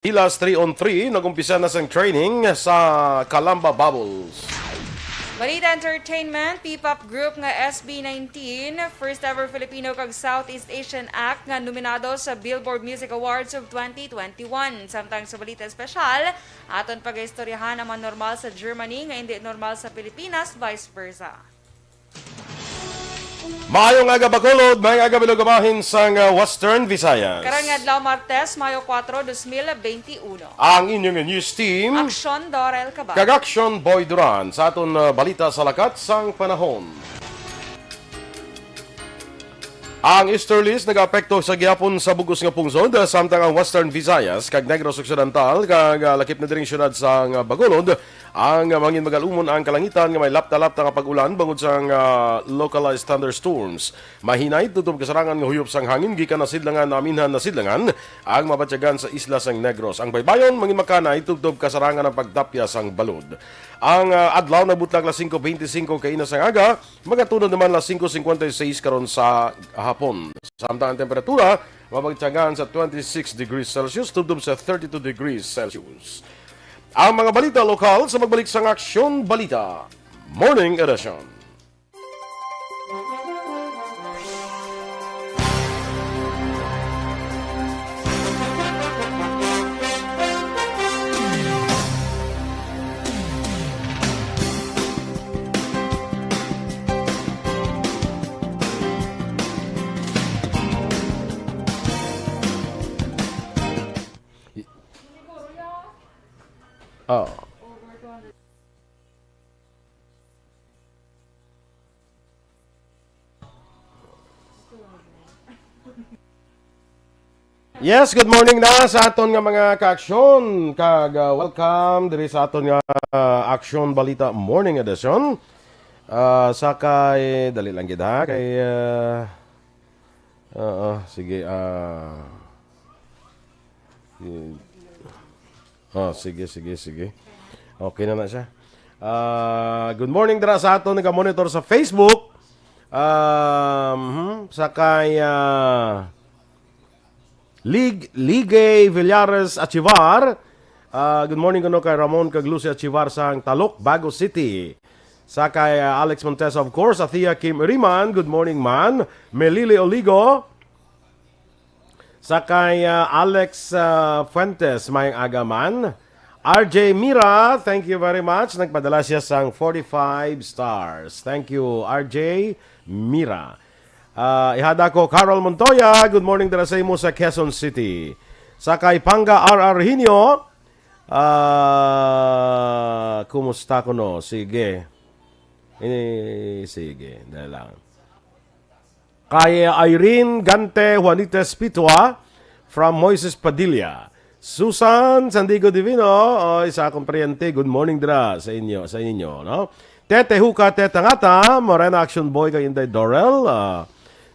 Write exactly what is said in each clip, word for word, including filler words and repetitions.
Hilas three on three, nag-umpisa na sang training sa Calamba Bubbles. Balita Entertainment, P-pop group nga S B nineteen, first ever Filipino kag Southeast Asian act nga nominado sa Billboard Music Awards of twenty twenty-one. Samtang sa balita espesyal, aton pagaistoryahan ang mga normal sa Germany nga indi normal sa Pilipinas, vice versa. Maayong aga, Bacolod. Maayong aga, Bilog, bahin sang, uh, Western Visayas. Karon nga adlaw, Martes, Mayo kuwatro, dos mil benti uno. Ang inyong news team, Aksyon Dorel Cabal kag Aksyon Boy Duran, sa aton, uh, balita sa lakat sang panahon. Ang easterlies nagaapekto sa gihapon sa bug-os nga pungsod, uh, samtang ang Western Visayas kag Negros Occidental kag, uh, lakip na diri ang siyudad sang, uh, Bacolod ang mangin magalumon ang kalangitan nga may lapta-lapta nga pag-ulan bangod sang, ah, localized thunderstorms. Mahinay tubtob kasarangan nga huyop sang hangin gikan nasidlangan naminhan nasidlangan ang mabatyagan sa isla sang Negros. Ang baybayon mangin makanay tubtob kasarangan ang pagdapya sang balod. Ang, ah, adlaw nabutlag alas singko benti singko kaina sang aga, magatunod naman alas singko singkwenta y seis karon sa hapon. Samtang ang temperatura mabatyagan sa twenty-six degrees Celsius tubtob sa thirty-two degrees Celsius. Ang mga balita lokal sa pagbalik sang Aksyon Balita Morning Edition. Oh. Yes, good morning na sa aton nga mga kaaksyon, kag, ah, welcome diri sa aton nga, ah, Aksyon Balita Morning Edition. Ah, sa kay, dali lang gid ha, kay, ah, Oo, sige, ah, si-, oh, sige, sige, sige. Okay na na siya. Ah, good morning dira sa aton naga-monitor sa Facebook. Um, hmm, sa kay, ah, Lig-, Ligay Villares Achivar. Ah, good morning kuno kay Ramon kag Lucy Achivar sang Talok, Bago City. Sa kay, ah, Alex Montesa, of course, Athea Kim Iriman, good morning, man. Melili Oligo. Sa kay, ah, Alex, ah, Fuentes, maayong aga, man. R J Mira, thank you very much. Nagpadala siya sang forty-five stars. Thank you, R J Mira. Ah, ihada ko, Carol Montoya, good morning dira sa imo sa Quezon City. Sa kay Panga R R Hinio, ah, kumusta kuno? Sige. Eh, sige, dali lang. Kay Irene Gante Juanita Spitua from Moises Padilla. Susan Sandigo Divino, oy, sa akong paryente, good morning dira sa inyo, sa inyo, no? Tete Huka, Teta Ngata, Morena Action Boy kay Inday Dorel, ah,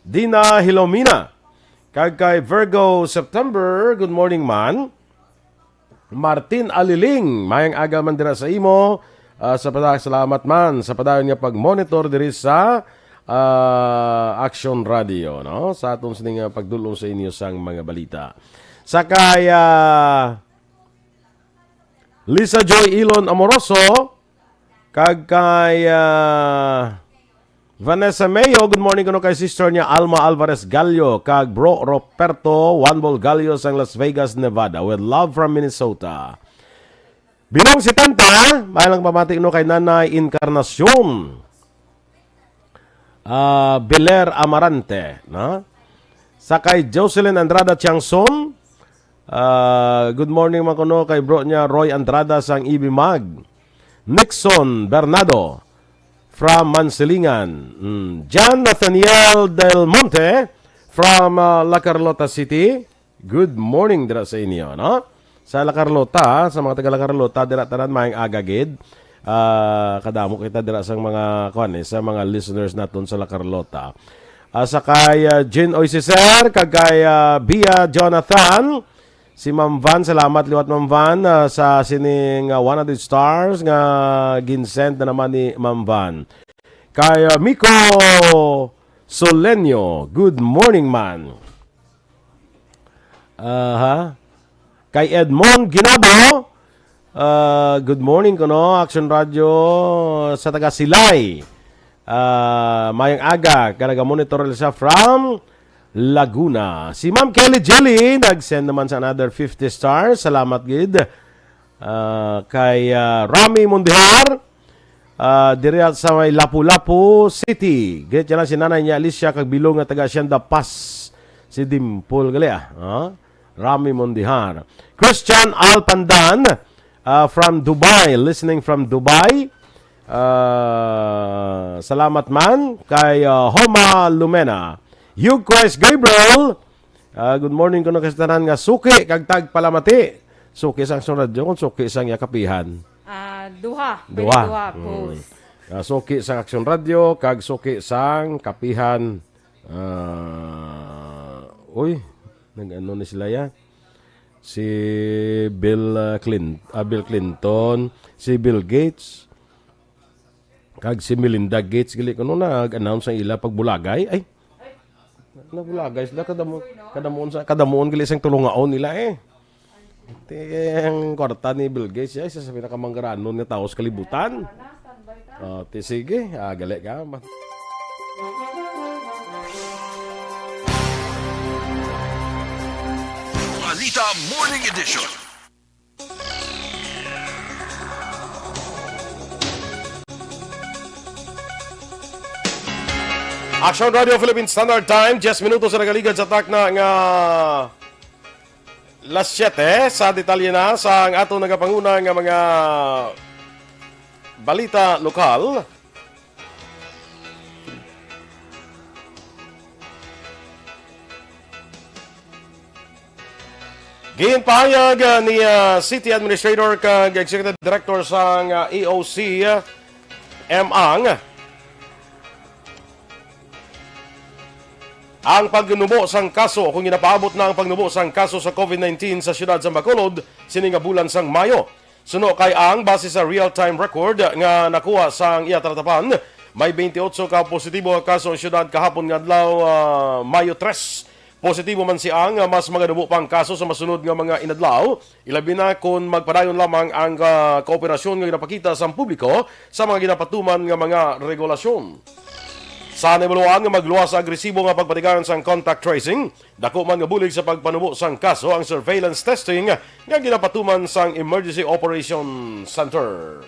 Dina Hilomina, kag kay Virgo September, good morning, man. Martin Aliling, maayong aga man dira sa imo. Ah, sa pada-, salamat man sa padayon nga pag-monitor diri sa, ah, Action Radio, no? Sa aton sini nga pagdul-ong sa inyo sang mga balita. Sa kay, ah, Lisa Joy Ilon Amoroso, kag kay, ah, Vanessa Mayo, good morning kuno kay sister niya Alma Alvarez Gallo, kag Bro Roberto Juan Bol Gallo sang Las Vegas, Nevada. With love from Minnesota. Binong setenta, may lang pamati kuno kay Nanay Encarnacion, ah, Beler Amarante, no? Sa kay Jocelyn Andrada Tiangson, ah, good morning man kuno kay bro niya Roy Andrada sang Ibimag. Nixon Bernardo from Mansilingan. Mm, John Nathaniel Del Monte from, ah, La Carlota City. Good morning dira sa inyo, no? Sa La Carlota, ha, sa mga taga La Carlota, dira tanan maayong aga gid. Ah, kadamo kita dira sa mga, kuwan, eh, sa mga listeners naton sa La Carlota. Ah, sa kay, ah, Jean Oisiser, kag kay, ah, Bia Jonathan, si Ma'am Van, salamat liwat, Ma'am Van, ah, sa sining, ah, one hundred stars nga ginsend na naman ni Ma'am Van. Kay, ah, Miko Solenio, good morning, man. Aha. Kay Edmond Ginabo, ah, good morning kuno, Action Radio sa taga Silay. Ah, mayong aga, kay nagamonitor siya from Laguna. Si Ma'am Kelly Jelly nag-send naman sa another fifty stars. Salamat gid. Ah, kay, ah, Rami Mondihar, ah, diri sa may Lapu-Lapu City. Greet niya lang si nanay niya, Alicia, kag bilog nga taga Hacienda Paz, si Dimple gali, ah. Ah, Rami Mondihar. Christian Alpandan, ah, from Dubai, listening from Dubai. Ah, salamat man kay, ah, Homa Lumena. Hugh Quest Gabriel, ah, good morning kuno kay sa tanan nga suki kag tagpalamati. Suki sang Action Radio, kung suki sang iya kapihan. Ah, duha. Pwede duha. Duha, mm, post. Ah, suki sang Action Radio, kag suki sang kapihan. Ah, uy, nag-ano ni sila ya? Si Bill, ah, Clin-, ah, Bill Clinton, si Bill Gates, kag si Melinda Gates, gali kuno nag-announce ang ila pagbulagay. Ay, nabulagay sila, kadamo, kadamo sa, kadamo gali sang tulongaon nila eh. Ti, ang kwarta ni Bill Gates, ay, isa sa pinakamanggaranon nga tawo sa kalibutan. Oh, ti, sige, ah, gali ka. Balita Morning Edition. Action Radio Philippine Standard Time, diyes minutos sa nagaligad sa takna nga las siyete. Sa detalye na sa ang ato nagapanguna nga mga balita lokal. Ginpahayag, ah, ni, ah, City Administrator kag Executive Director sang, ah, E O C, ah, M Ang, ang pagnubo sang kaso, kung ginapaabot na ang pagnubo sang kaso sa COVID nineteen sa siyudad sa Bacolod sini nga bulan sang Mayo. Suno kay Ang, base sa real-time record nga nakuha sang iya talatapan, may twenty-eight ka positibo nga kaso ang siyudad kahapon nga adlaw, ah, Mayo tres. Positibo man si Ang, ah, mas maganubo pa ang kaso sa masunod nga mga inadlaw, ilabi na kon magpadayon lamang ang, ah, kooperasyon nga ginapakita sang publiko sa mga ginapatuman nga mga regulasyon. Sa nahibaluan nga magluwas sa agresibo nga pagpatigayon sang contact tracing, dako man nga bulig sa pagpanubo sang kaso ang surveillance testing nga ginapatuman sang Emergency Operation Center.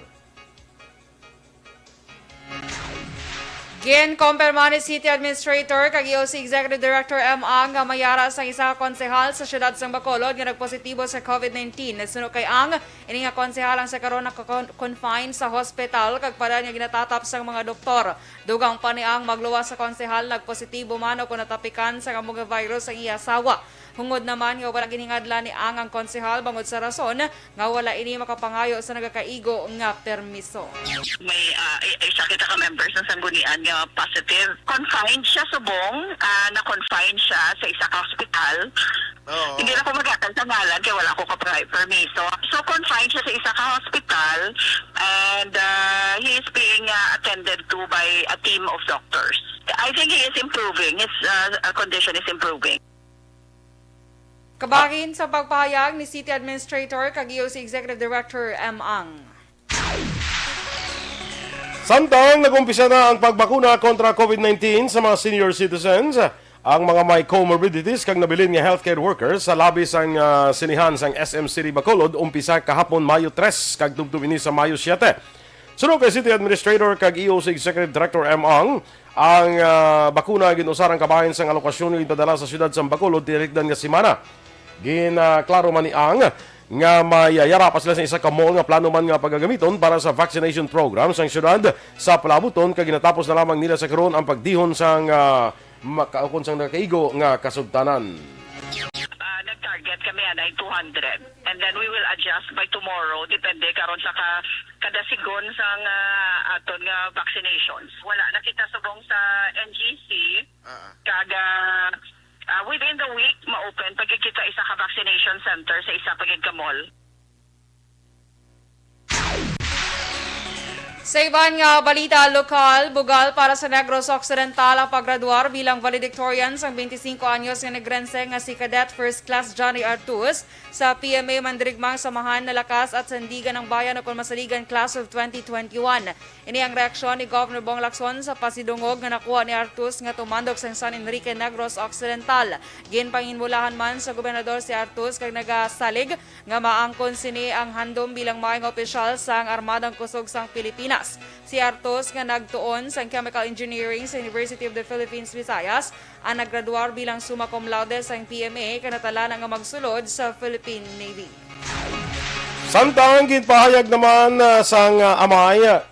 Ginkumpirma ni City Administrator kag E O C Executive Director M Ang nga may ara sang isa ka konsehal sa siyudad sang Bacolod nga nagpositibo sa COVID nineteen. Suno kay Ang, ini nga konsehal ang sa karon naka-confine sa hospital kag padayon nga ginatatap sang mga doktor. Dugang pa ni Ang, magluwas sa konsehal, nagpositibo man o kon natapikan sang amo nga virus ang iya asawa. Hungod naman nga wala ginhingadlan ni Ang ang konsehal bangod sa rason nga wala ini makapangayo sa nagakaigo nga permiso. May, ah, i-, isa kita ka members ng sanggunian nga positive. Confined siya subong, ah, na-confine siya sa isa ka hospital. Oo. Hindi na ko maghatag sa ngalan kay wala ko ka pri-, permiso. So, confined siya sa isa ka hospital and, ah, he is being, ah, attended to by a team of doctors. I think he is improving. His, ah, ah, condition is improving. Kabahin sa pagpahayag ni City Administrator kag E O C Executive Director M Ang. Samtang nag-umpisa na ang pagbakuna kontra COVID nineteen sa mga senior citizens, ang mga may comorbidities kag nabilin nga healthcare workers sa labi sang, ah, sinihan sang S M City Bacolod umpisa kahapon Mayo tres kag tubtob ini sa Mayo siete. Suno kay City Administrator kag E O C Executive Director M Ang, ang, ah, bakuna gin-usarang kabahin sang alokasyon nga ginpadala sa siyudad sang Bacolod tinikdan nga semana. Ginaklaro man ni Ang nga may, ah, yara pa sila sa isa ka mall nga plano man nga pagagamiton para sa vaccination program sang siyudad sa palaabuton, kag ginatapos na lamang nila sa karon ang pagdihon sang, ah, maka-, ukon sang nakaigo nga kasugtanan. Ah, nag-target kami anay two hundred. And then we will adjust by tomorrow, depende karon sa ka-, kada sigon sang, ah, aton nga vaccinations. Wala na kita subong sa N G C, ah, kag, ah, ah, within the week, ma-open pa gid kita isa ka vaccination center sa isa pa gid ka mall. Sa iban nga balita lokal, bugal para sa Negros Occidental ang paggraduar bilang valedictorian sang twenty-five anyos nga Negrense nga si Cadet First Class Johnny Artus sa P M A Mandirigmang Samahan na Lakas at Sandigan ng Bayan o kon masaligan Class of twenty twenty-one. Ini ang reaksyon ni Governor Bong Lacson sa pasidungog nga nakuha ni Artus nga tumandok sang San Enrique, Negros Occidental. Ginpanginbulahan man sa gobernador si Artus kag nagasalig nga maangkon sini ang handom bilang maayong opisyal sang Armadang Kusog sang Pilipinas. Si Artos, nga nagtuon sang Chemical Engineering sa University of the Philippines Visayas, ang naggraduar bilang summa cum laude sang P M A kag natala na nga magsulod sa Philippine Navy. Samtang ginpahayag naman, ah, sang, ah, amay, ah,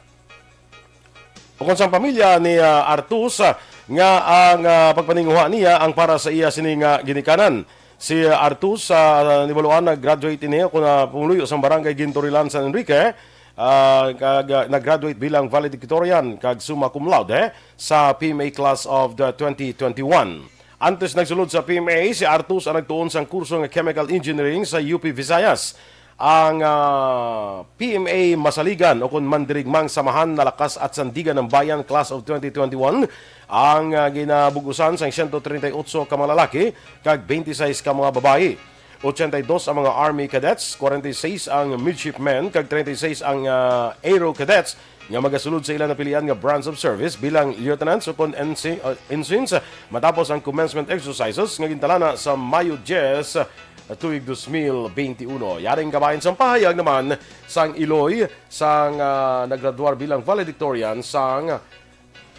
ukon sang pamilya ni, ah, Artus, ah, nga ang, ah, pagpaninguha niya ang para sa iya sini nga ginikanan. Si, ah, Artus, ah, nibaluan nag-graduate ini, ukon, ah, pumuluyo sang Barangay Ginturilan, San Enrique, ah, kag, ah, nag-graduate bilang valedictorian kag summa cum laude sa P M A class of the twenty twenty-one. Antes nagsulod sa P M A, si Artus ang nagtuon sang kurso nga Chemical Engineering sa U P Visayas. Ang, ah, P M A Masaligan ukon Mandirigmang Samahan na Lakas at Sandigan ng Bayan Class of twenty twenty-one ang, ah, ginabug-usan sang siyento treinta y ocho ka mga lalaki kag twenty-six ka mga babayi. Ochenta y dos ang mga Army Cadets, kwarenta y seis ang Midshipmen, kag treinta y seis ang, ah, Aero Cadets nga magasulod sa ila napilian nga branch of service bilang lieutenants ukon ensi-, ah, ensigns matapos ang commencement exercises nga gintalana sa Mayo diyes, ah, tuig dos mil beintiuno. Yari ang kabahin sang pahayag naman sang iloy sang, ah, naggraduar bilang valedictorian sang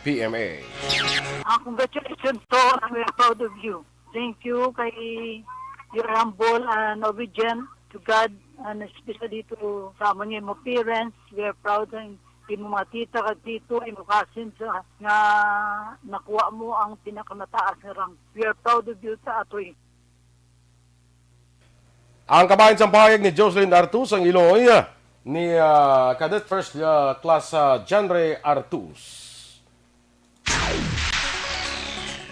P M A. Ah, congratulations, Ton. We are proud of you. Thank you kay you're humble and obedient to God, and especially to sa amon nga imo parents. We are proud ang imo mga tita kag tito, imo cousin sa, nga nakuha mo ang pinakamataas nga rank. We are proud of you, Atoy. Ang kabahin sang pahayag ni Jocelyn Artus, ang iloy ni, ah, Cadet First, ah, Class, ah, Janre Artus.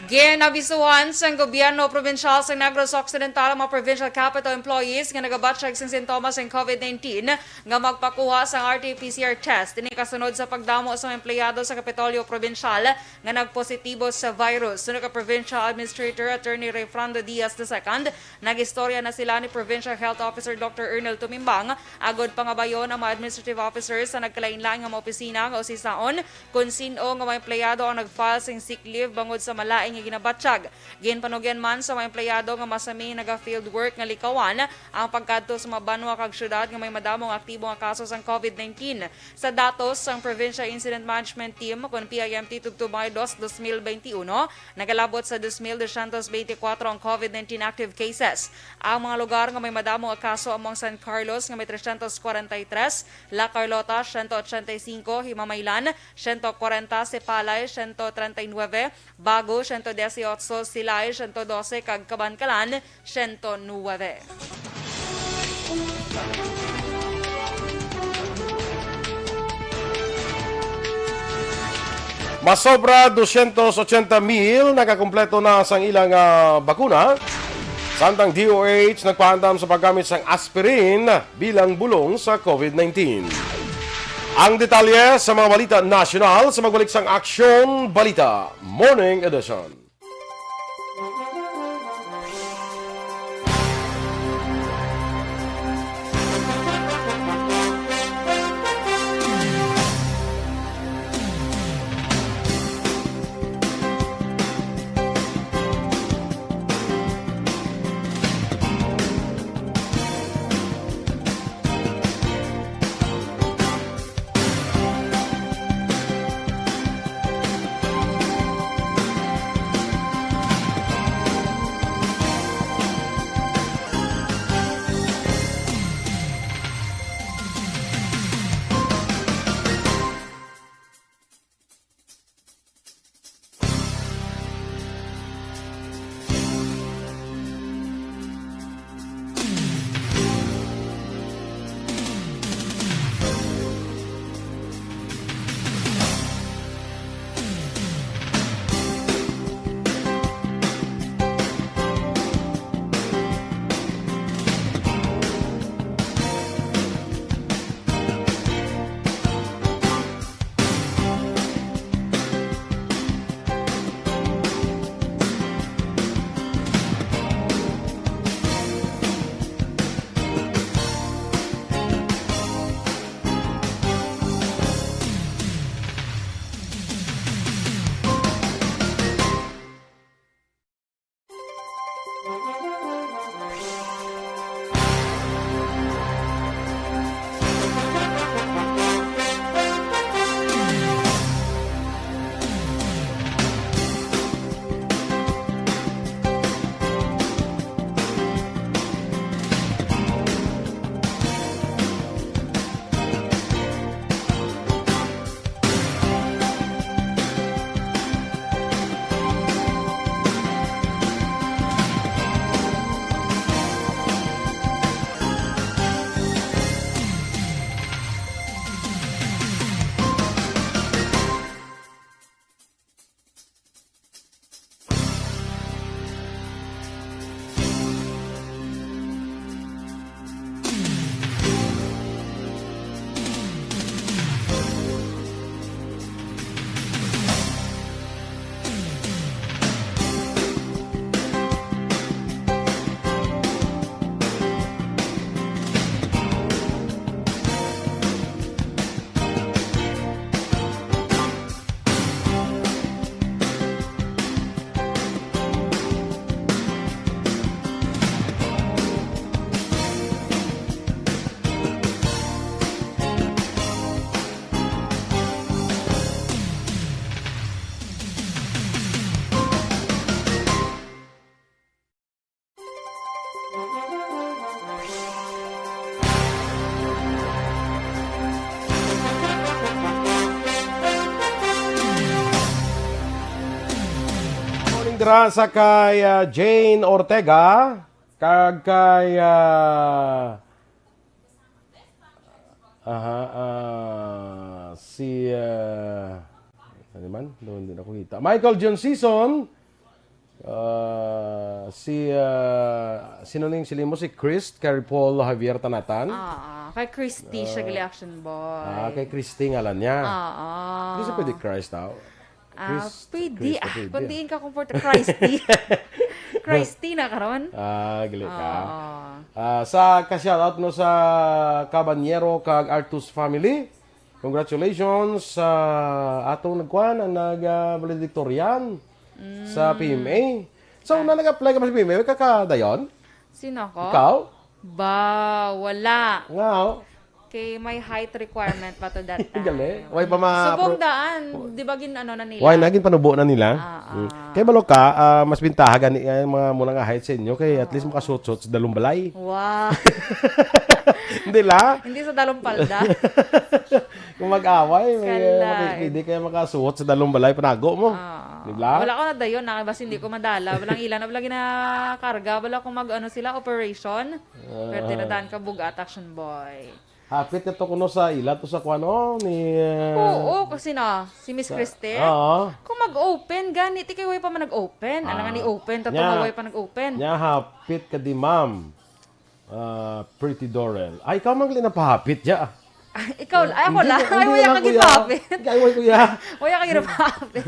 Ginabisuhan sang gobyerno probinsyal sa Negros Occidental ang mga provincial capital employees nga nagabatyag sang sintomas sang COVID nineteen nga magpakuha sang R T P C R test. Ini kasunod sa pagdamo sa mga empleyado sa Kapitolyo Probinsyal nga nagpositibo sa virus. Suno kay Provincial Administrator Attorney Rayfrando Diaz the second, nag-istorya na sila ni Provincial Health Officer Doctor Ernel Tumimbang agod pangabayon ang mga administrative officers sa nagkalainlain nga mga opisina nga usisaon kon sin-o nga mga empleyado ang nag-file sing sick leave bangod sa malain nga ginabatyag. Ginpanugyan man sa mga empleyado nga masami naga-field work nga likawan ang pagkadto sa mga banwa kag syudad nga may madamo nga aktibo nga kaso sang COVID nineteen. Sa datos sang Provincial Incident Management Team, kon P I M T, tubtob Mayo dos, dos mil beintiuno, nagalabot sa dos mil dosyentos beintikwatro ang COVID nineteen active cases. Ang mga lugar nga may madamo nga kaso amo ang San Carlos nga may tresyentos kwarenta y tres, La Carlota, siyento ochenta y singko, Himamaylan, siyento kwarenta, Sipalay, siyento treinta y nuebe, Bago, siyento dieciocho, Silay, siyento doce, kag Kabankalan, siyento nuebe. Masobra dosyentos ochenta mil nakakumpleto na sang ilang, ah, bakuna, samtang D O H nagpaandam sa paggamit sang aspirin bilang bulong sa COVID nineteen. Ang detalye sa mga balita nasyonal sa magbalik sang Aksyon Balita Morning Edition. Ra sa kay, ah, Jane Ortega, kag kay, ah, aha, ah, si, ah, ano man? Doon din ako kita. Michael John Season, ah, si, ah, sino ning sili mo? Si Chris, kay Paul Javier Tanatan. Ah, ah. Kay Christy siya Ah. gali, Action Boy. Ah, kay Christy ngalan niya. Ah, ah. Di sa pwede Christ, tao. Ah, Chris-, pwede. Chris, Ah, pwede. Kung diin ka comfort-, Christy. Christy na karon. Ah, gali ka. Oo. Ah, sa ka-shoutout no sa Cabanyero kag Artus family. Congratulations sa atong nagkuan, ang nag, ah, valedictorian sa Mm. P M A. So, Ah. na nag-apply ka man sa P M A, may kakadayon? Sino ako? Ikaw? Ba, wala. Nga, oh. Kay may height requirement pa to that time. Gali. Way pa ma-, Subong pro- daan, di ba gin-, ano na nila? Way na, ginpanubo na nila. Ah, Mm. ah. Kay balo ka, ah, mas bintaha gani, eh, mga muna nga height sa inyo, kay at least Oo. makasuot-suot sa dalong balay. Wow. Hindi la? Hindi sa dalong palda. Kung mag-away, may, Kala, eh, makikidi eh. kayo makasuot sa dalong balay, panago mo. Ah. Di ba? Wala ko na dayon, na, basta hindi ko madala. Walang ila na, wala ginakarga. Wala akong mag, ano sila, operation. Ah. Pero tinadaan ka bugat, Action Boy. Hapit na to kuno sa ila to sa kuan, oh, ni, eh, Oo, kasi na, si Miss sa Christie. Oo. Kung mag-open, gani, ti kay way pa man nag-open. Ano nga ni Ah. open? Tato Nya, nga way pa nag-open. Nya hapit ka di, ma'am. Ah, Pretty Dorel. Ay, ikaw man gali napahapit, ya. Ah, ikaw, ay, ako Hindi, lang. Ay, hindi wala lang, ka kuya. gipahapit. Ikaw, ay, kuya. Wala ka gipahapit.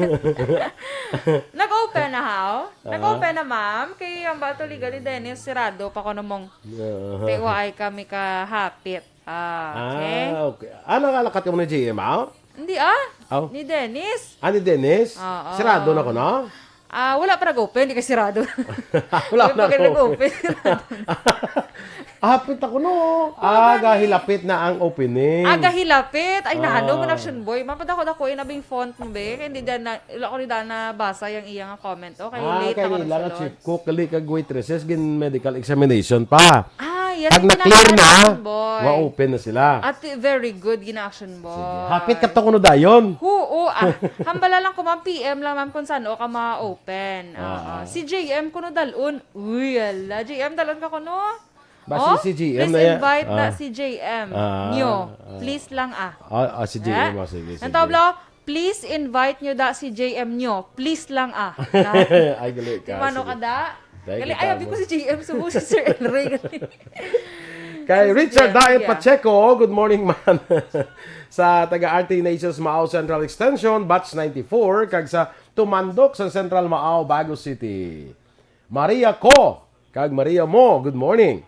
Nag-open na, how? Ah. Nag-open na, ma'am. Kay ang bato legal ni Dennis, sirado pa ko namong Ah. Te, wa ay kami kahapit. Ah, okay. Ah, okay. Ah, nakalakat ka mo ni J M, ah? Hindi, ah. Aw. Ni Dennis. Ah, ni Dennis? Oo. Sirado na ko, no? Ah, wala pa nag-open, di ka sirado. Wala Wala na pa ka ako. nag-open. Hapit ako, no? Oo, Aga, gani. hilapit na ang opening. Aga hilapit. Ay, nahalo Ah. man, Action Boy. Mapadako-dako, inabing font mo, be. Kaya hindi dyan na, wala ko rin daan nabasa yung iyang comment. Okay, Ah, late kay ako nila nga nagsulod. chief cook, gali kag waitresses, gin medical examination pa. Ah, yes, Pag yun na-clear ang na, action, boy. ma-open na sila. At very good, gina-action, boy. Sige. Hapit ka to kuno dayon. Oo, ah, hambala lang ko, ma'am, P M lang, ma'am, kung saan o ka ma-open. Oo. Ah, ah. Si J M kuno dalon. Uy, ala, J M, dalon ka kuno? Basi Oh, si J M please na ya-, invite na ah. si J M Ah, nyo. ah. Please lang, ah. Ah, ah, si J M, Eh? ah, sige, Ang sige. tawag lang, please invite nyo da si J M nyo. Please lang, ah. Ay, gali ka. Timano Sige. ka da? Thank Gali, you, ay, abi ko Tamo. si J M, subo si Sir Elroy. Gali. Kay So, Richard sige, Daet yeah. Pacheco, good morning, man. Sa taga R T Ignatius Mao Central Extension, Batch ninety-four, kag sa Tumandok sa Central Mao, Bago City. Maria ko, kag Maria mo, good morning.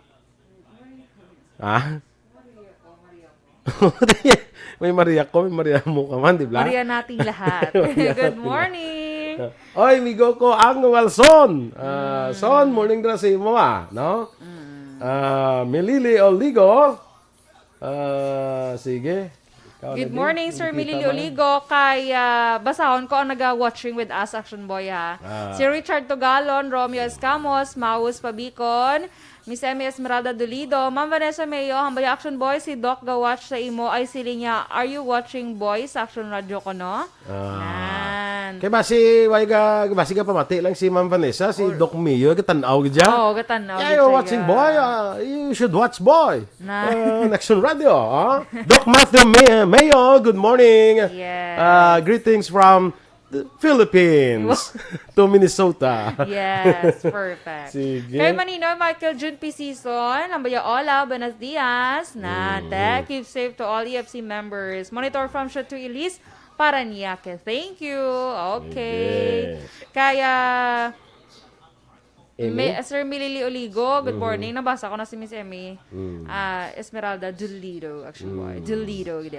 Ah? May Maria ko, may Maria mo ka man, di ba? Maria nating lahat. Maria Good nating morning. Oy, migo ko ang Walson. Ah, Mm. Son, morning dra sa imo, ah, no? Mm. Ah, Milili Oligo. Ah, sige. Ikaw Good na, morning, Sir Nakikita Milili man. Oligo. Kay, ah, basahon ko ang naga-watching with us, Action Boy, ha. Ah. Si Richard Tugalon, Romeo Escamos, Maus Pabicon, Miss Emmy Esmeralda Dolido, Ma'am Vanessa Mayo, hambaya Action Boy, si Doc ga-watch sa imo ay siling niya, "Are you watching, boy?" Sa Action Radio ko, no? Ah. Nan. Kay basi, way ga, basi ga pamati lang si Ma'am Vanessa, si Or Doc Mio, gatan-aw gid siya. Oo, gatan-aw Yeah, gid you're siya, watching, yeah. boy. Ah, you should watch, boy. Na. Ah, Action Radio, ah. Doc Matthew May-, Mayo, good morning. Yes. Ah, greetings from the Philippines to Minnesota. Yes, perfect. Sige. Kay Maninoy Michael June P. Season, ang baya, "Hola, buenos dias." Na, Mm. thank you, safe to all E F C members. Monitor from Chateau Elise, Parañaque. Thank you. Okay. Sige. Kaya, Emmy? May, Sir Milili Oligo, good Mhm. morning. Nabasa ko na si Miss Emmy. Mm. Ah, Esmeralda Dolido, actually, boy. Mm. Dolido, gid.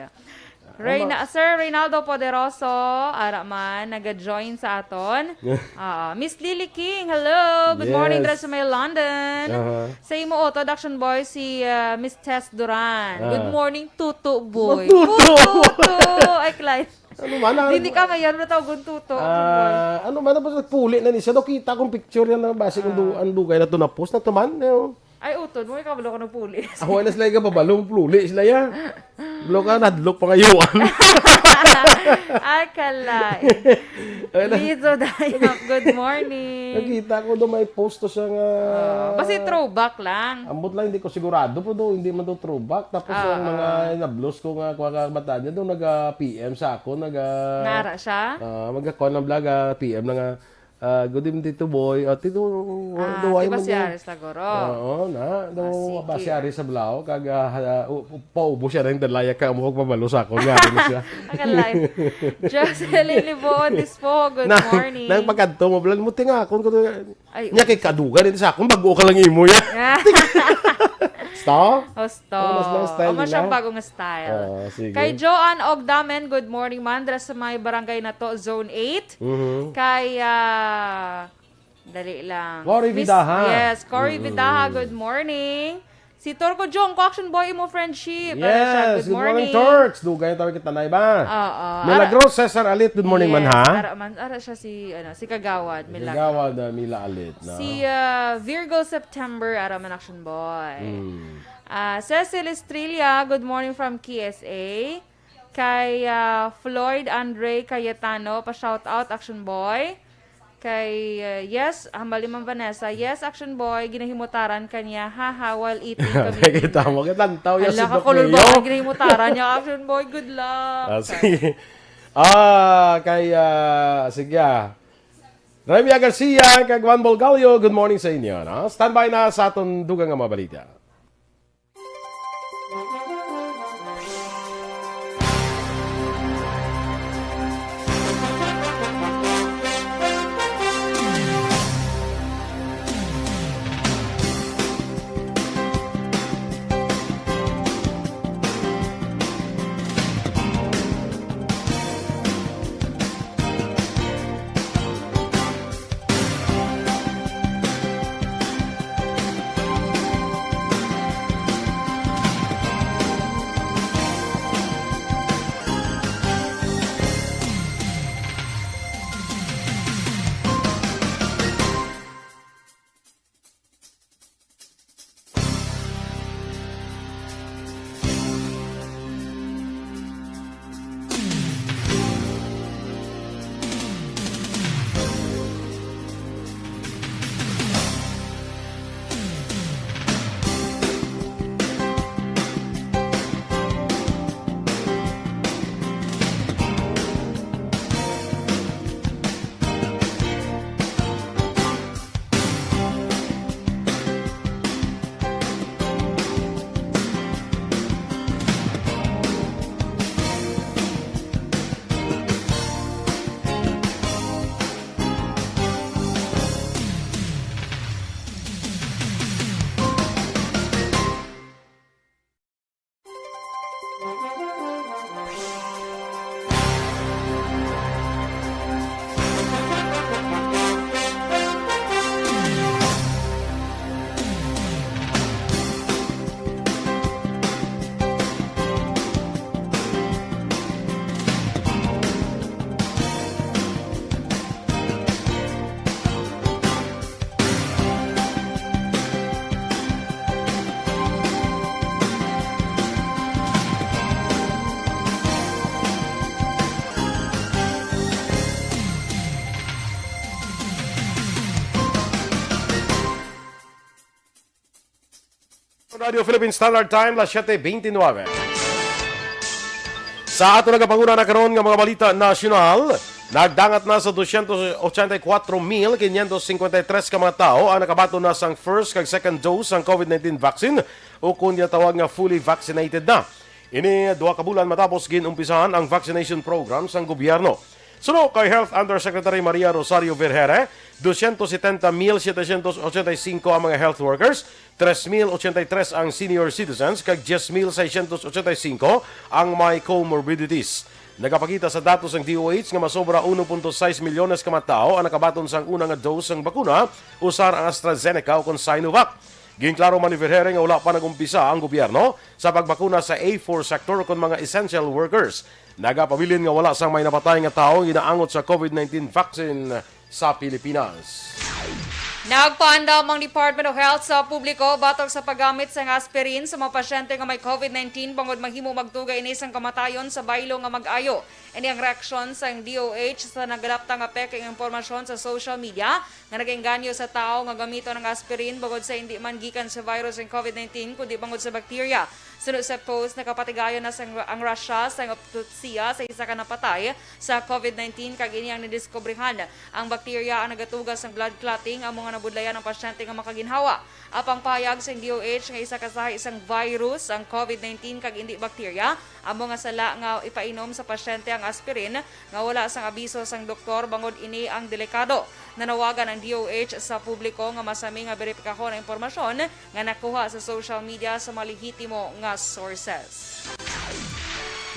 Reyna-, Ama. Sir Reynaldo Poderoso, ara man, naga-join sa aton. Ah, Miss Lily King, hello. Good morning, Yes. dira sa may London. Aha. Sa imo utod, Action Boy, si, ah, Miss Tess Duran. Ah. Good morning, Tuto Boy. Tuto! Tuto! Ay, Clyde. Ano man, ah, Dili ka ngayon, natawag ang Tuto, Action Boy. Ah, ano man, tapos nagpuli na ni siya. Daw kita kong picture yan na basi kung du-, Ah. ang dugay na to na post na to man, eh, oh. Ay, utod mo, ikaw wala ko nagpuli. Ako na sila yung kababalo, puli sila yan. Block ka, nahadlok pa kaayo. Ay, kalain. Ay, na- Lizo Dayap, good morning. Nakita ko do may post to siya nga Ah, basi throwback lang. Ambot lang, hindi ko sigurado po do, hindi man do throwback. Tapos Ah, ang mga ah. nablos ko nga, kuha ka kabataan niya do, naga-P M sa ako, naga- Nara siya? Ah, magkakuha ng vlog, ah, P M na nga, ah, "Good evening, Tito Boy." Ah, Tito, Ah, do, di ay ba man si yan? Aris Lagoro? Oo, na. Do, Ah, sige. ba si Aris sa Blao? Kag, ah, ha-, u-, u-, paubo siya ng dalaya ka mo, pabalo sa ako. Nga, ano siya? Ang live. Jocelyn Liboon Dispo, good Na, morning. nang pagkadto mo, Blan, mo tingakon ko to. Ay, Nya kay kadugan, hindi sa akong bago ka lang imo yan. Ah. Sta? Osto. Oh, mas lang style Amo siyang nila. bagong style. Oo, sige. Kay Joanne Ogdamen, good morning, man. Dira sa may barangay na to, Zone eight. Mhm. Kay, ah, dali lang. Cory Miss, Vidaha. yes, Cory Mm-mm. Vidaha, good morning. Si Torco Jong, ko Action Boy, imo friendship. Para siya, Yes, good good morning, morning. Torch. Dugay na tawag kita na iba. Oo. Milagros Cesar Alit, good morning, Yes, man, ha? ara man, ara siya si, ano, si Kagawad, Milagros. Kagawad, ah, Mila Alit, no? Si, ah, Virgo September, ara man, Action Boy. Mm. Ah, Cecil Estrella, good morning from K S A. Kay, ah, Floyd Andre Cayetano, pa-shout out, Action Boy. Kay, ah, yes, hambal ni Ma'am Vanessa, yes, Action Boy, ginahimutaran kanya, haha, while eating kami. Kita mo, kitantaw, yes, Hala, si Doc kakulol Mayo. ba ang ginahimutaran niya, Action Boy? Good luck. Ah, sige. Ah, kay, ah, sige, ah. Remy Garcia, kag Juan Bolgallo, good morning sa inyo, no? Standby na sa aton dugang nga mga balita. Radio Philippine Standard Time, las siete veintinueve. Sa ato nagapanguna na karon nga mga balita nasyonal, nagdangat na sa doscientos ochenta y cuatro mil quinientos cincuenta y tres ka mga tawo ang nakabaton na sang first kag second dose sang COVID nineteen vaccine, o kon ginatawag nga fully vaccinated na. Ini duha ka bulan matapos gin-umpisahan ang vaccination program sang gobyerno. Suno kay Health Undersecretary Maria Rosario Vergere, doscientos setenta mil setecientos ochenta y cinco ang mga health workers, tres mil ochenta y tres ang senior citizens, kag diez mil seiscientos ochenta y cinco ang may comorbidities. Nagapakita sa datos ang D O H nga masobra uno punto sais milyones ka mga tawo ang nakabaton sang una nga dose sang bakuna, usar ang AstraZeneca o kon Sinovac. Ginklaro man ni Vergere nga wala pa nag-umpisa ang gobyerno sa pagbakuna sa A four sector kon mga essential workers. Nagapabilin nga wala sang may napatay nga tawo ginaangot sa COVID nineteen vaccine sa Pilipinas. Nagpaandam ang Department of Health sa publiko batok sa paggamit sang aspirin sa mga pasyente nga may covid nineteen bangod mahimo magtugay ini sang kamatayon sa baylo nga mag-ayo. Ini ang reaksyon sang D O H sa nagdapta nga peke nga impormasyon sa social media nga nagaengganyo sa tawo nga gamiton ang aspirin bangod sa hindi man gikan sa virus ang covid nineteen kundi bangod sa bakterya. Suno sa post, nakapatigayon na sang, ang Russia sang autopsiya sa isa ka napatay sa covid nineteen, kag ini ang nadiskubrihan ang bakterya ang nagatuga sang blood clotting, amo nga nabudlayan ang pasyente nga makaginhawa. Apang pahayag sang D O H nga isa ka sahi sang virus ang covid nineteen kag indi bakterya, amo nga sala nga ipainom sa pasyente ang aspirin nga wala sang abiso sang doktor bangod ini ang delikado. Nanawagan ang D O H sa publiko nga masami nga beripikahon ang impormasyon nga nakuha sa social media sa mga lehitimo nga sources.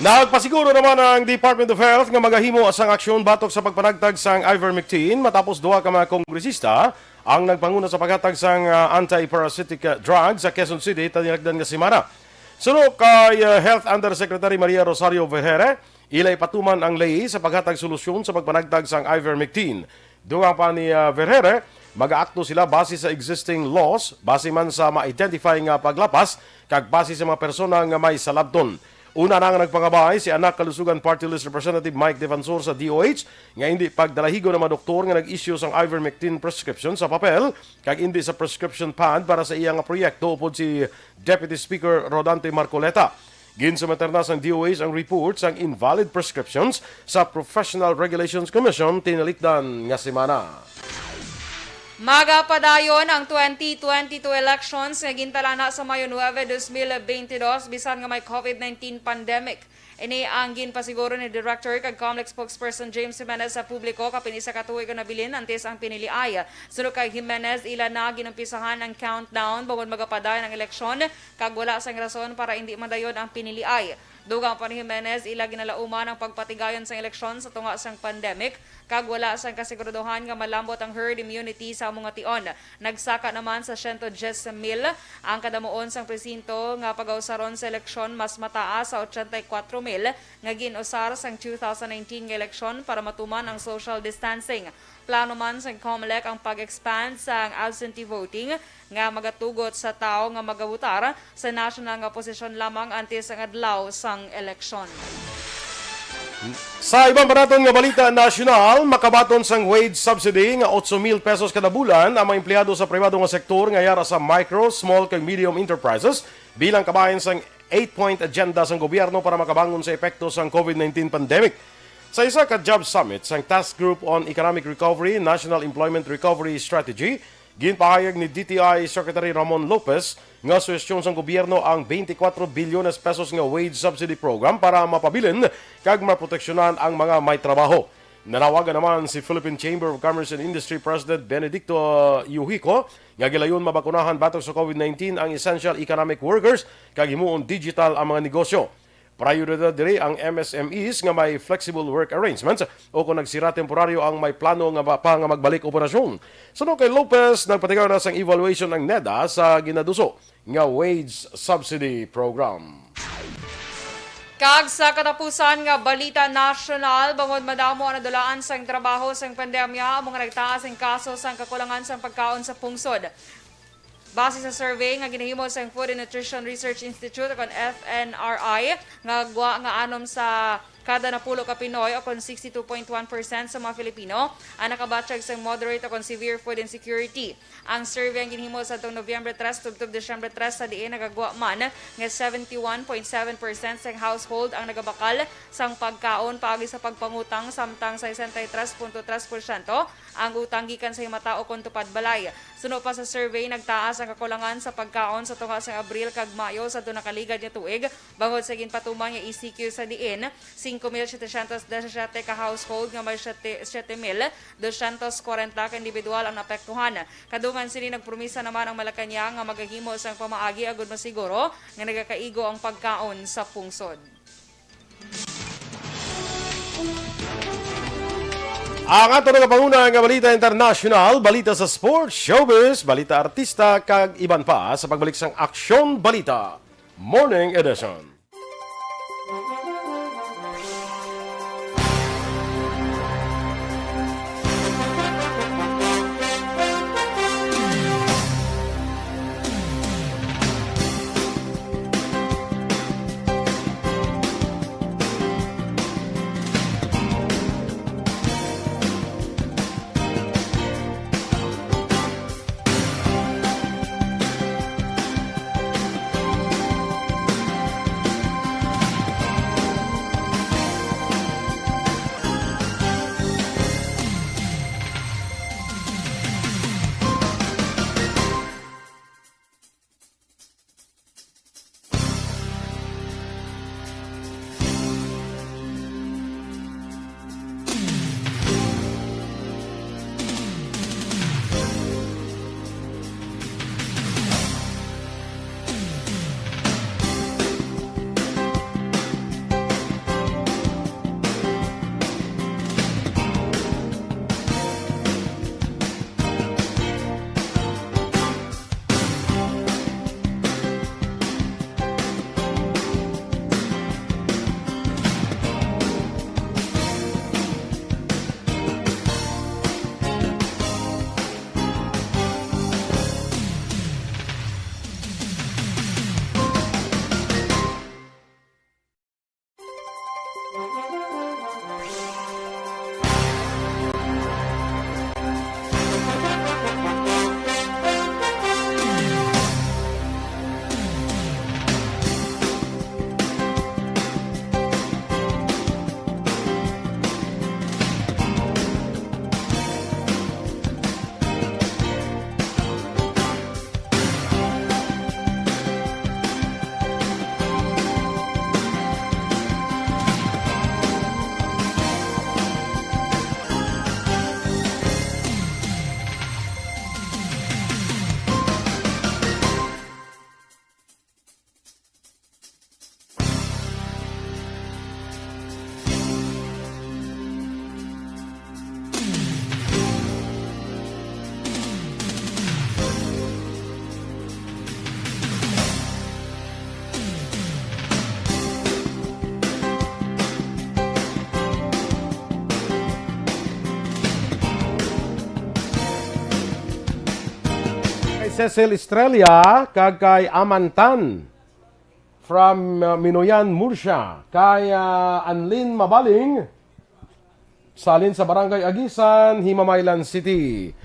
Nagpasiguro naman ang Department of Health nga magahimo sang aksyon batok sa pagpanagtag sang ivermectin matapos duha ka mga kongresista ang nagpanguna sa paghatag sang, ah, anti-parasitic, ah, drug sa Quezon City tinalagdan nga semana. Suno kay, ah, Health Undersecretary Maria Rosario Vergere, ila ipatuman ang ley sa paghatag solusyon sa pagpanagtag sang ivermectin. Dugang pa ni, ah, Vergere, mag-aakto sila base sa existing laws, base man sa ma-identify nga paglapas, kag base sa mga persona nga may salabton. Una na nga nagpangabay si Anak Kalusugan Party List Representative Mike Defensor sa D O H nga hindi pagdalahigon ang mga doktor nga nag-issue sang ivermectin prescription sa papel kag hindi sa prescription pad para sa iya nga proyekto, upod si Deputy Speaker Rodante Marcoleta. Ginsumeter na sang D O H ang report sang invalid prescriptions sa Professional Regulations Commission tinalikdan nga semana. Magapadayon ang twenty twenty-two elections nga gintalana sa Mayo nuebe, dos mil bente dos, bisan nga may covid nineteen pandemic. Ini ang ginpasiguro ni Director kag Comelec spokesperson James Jimenez sa publiko kapin isa ka tuig ang nabilin antes ang piniliay. Suno kay Jimenez, ila na ginumpisahan ang countdown bangod magapadayon ang eleksyon kag wala sang rason para indi madayon ang piniliay. Dugang pa ni Jimenez, ila ginalauman ang pagpatigayon sang eleksyon sa tunga sang pandemic kag wala sang kasiguraduhan nga malambot ang herd immunity sa amo nga tion. Nagsaka naman sa siyento dyes mil ang kadamuon sang presinto nga pagausaron sa eleksyon, mas mataas sa ochenta y kuwatro mil nga gin-usar sang two thousand nineteen nga eleksyon para matuman ang social distancing. Plano man sang Comelec ang pag-expand sang absentee voting nga magatugot sa tawo nga magabotar sa national nga posisyon lamang antes ang adlaw sang eleksyon. Sa iban pa naton nga balita nasyonal, makabaton sang wage subsidy nga otso mil pesos kada bulan ang mga empleyado sa pribado nga sektor nga yara sa micro, small kag medium enterprises bilang kabahin sang eight-point agenda sang gobyerno para makabangon sa epekto sang covid nineteen pandemic. Sa isa ka job summit sang Task Group on Economic Recovery, National Employment Recovery Strategy, ginpahayag ni D T I Secretary Ramon Lopez nga suhestyon sang gobyerno ang twenty-four bilyones pesos nga wage subsidy program para mapabilin kag maproteksyonan ang mga may trabaho. Nanawagan naman si Philippine Chamber of Commerce and Industry President Benedicto Yuhico nga gilayon mabakunahan batok sa covid nineteen ang essential economic workers kag himuon digital ang mga negosyo. Prioridad diri ang M S M Es nga may flexible work arrangements o kung nagsira temporaryo ang may plano nga ba-, pa nga magbalik operasyon. Suno kay Lopez, nagpatigaw na sang evaluation ang neda sa ginaduso nga wage subsidy program. Kag sa katapusan nga balita nasyonal, bangod madamo ang nadulaan sang trabaho sang pandemya, amo nga nagtaas ang kaso sang kakulangan sang pagkaon sa pungsod. Base sa survey nga ginahimo sang Food and Nutrition Research Institute o kon F N R I, nga gwa nga anom sa kada napulo ka Pinoy o kon sixty-two point one percent sa mga Filipino ang nakabatyag sang moderate o kon severe food insecurity. Ang survey ang ginhimo sa atong Nobyembre tres tubtob Disyembre tres, sa diin nagagwa man nga seventy-one point seven percent sang household ang nagabakal sang pagkaon paagi sa pagpangutang, samtang sesenta y tres punto tres porsyento ang utang gikan sa himata o kon tupad balay. Suno pa sa survey, nagtaas ang kakulangan sa pagkaon sa tunga sang Abril kag Mayo sa nakaligad nga tuig, bangod sa ginpatuman nga E C Q, sa diin singko mil setecientos disisiete ka household nga may siete, siete mil dosyentos kwarenta ka individual ang naapektuhan. Kadungan sini, nagpromisa naman ang Malacañang nga magahimo sang pamaagi agud masiguro nga nagakaigo ang pagkaon sa pungsod. Ang ato nagapanguna nga balita internasyonal, balita sa sports, showbiz, balita artista, kag iban pa sa pagbalik sang Aksyon Balita Morning Edition. Cecil Estrella, kag kay Amantan from, uh, Minoyan, Murcia. Kay, uh, Anlin Mabaling, salin sa Barangay Agisan, Himamaylan City.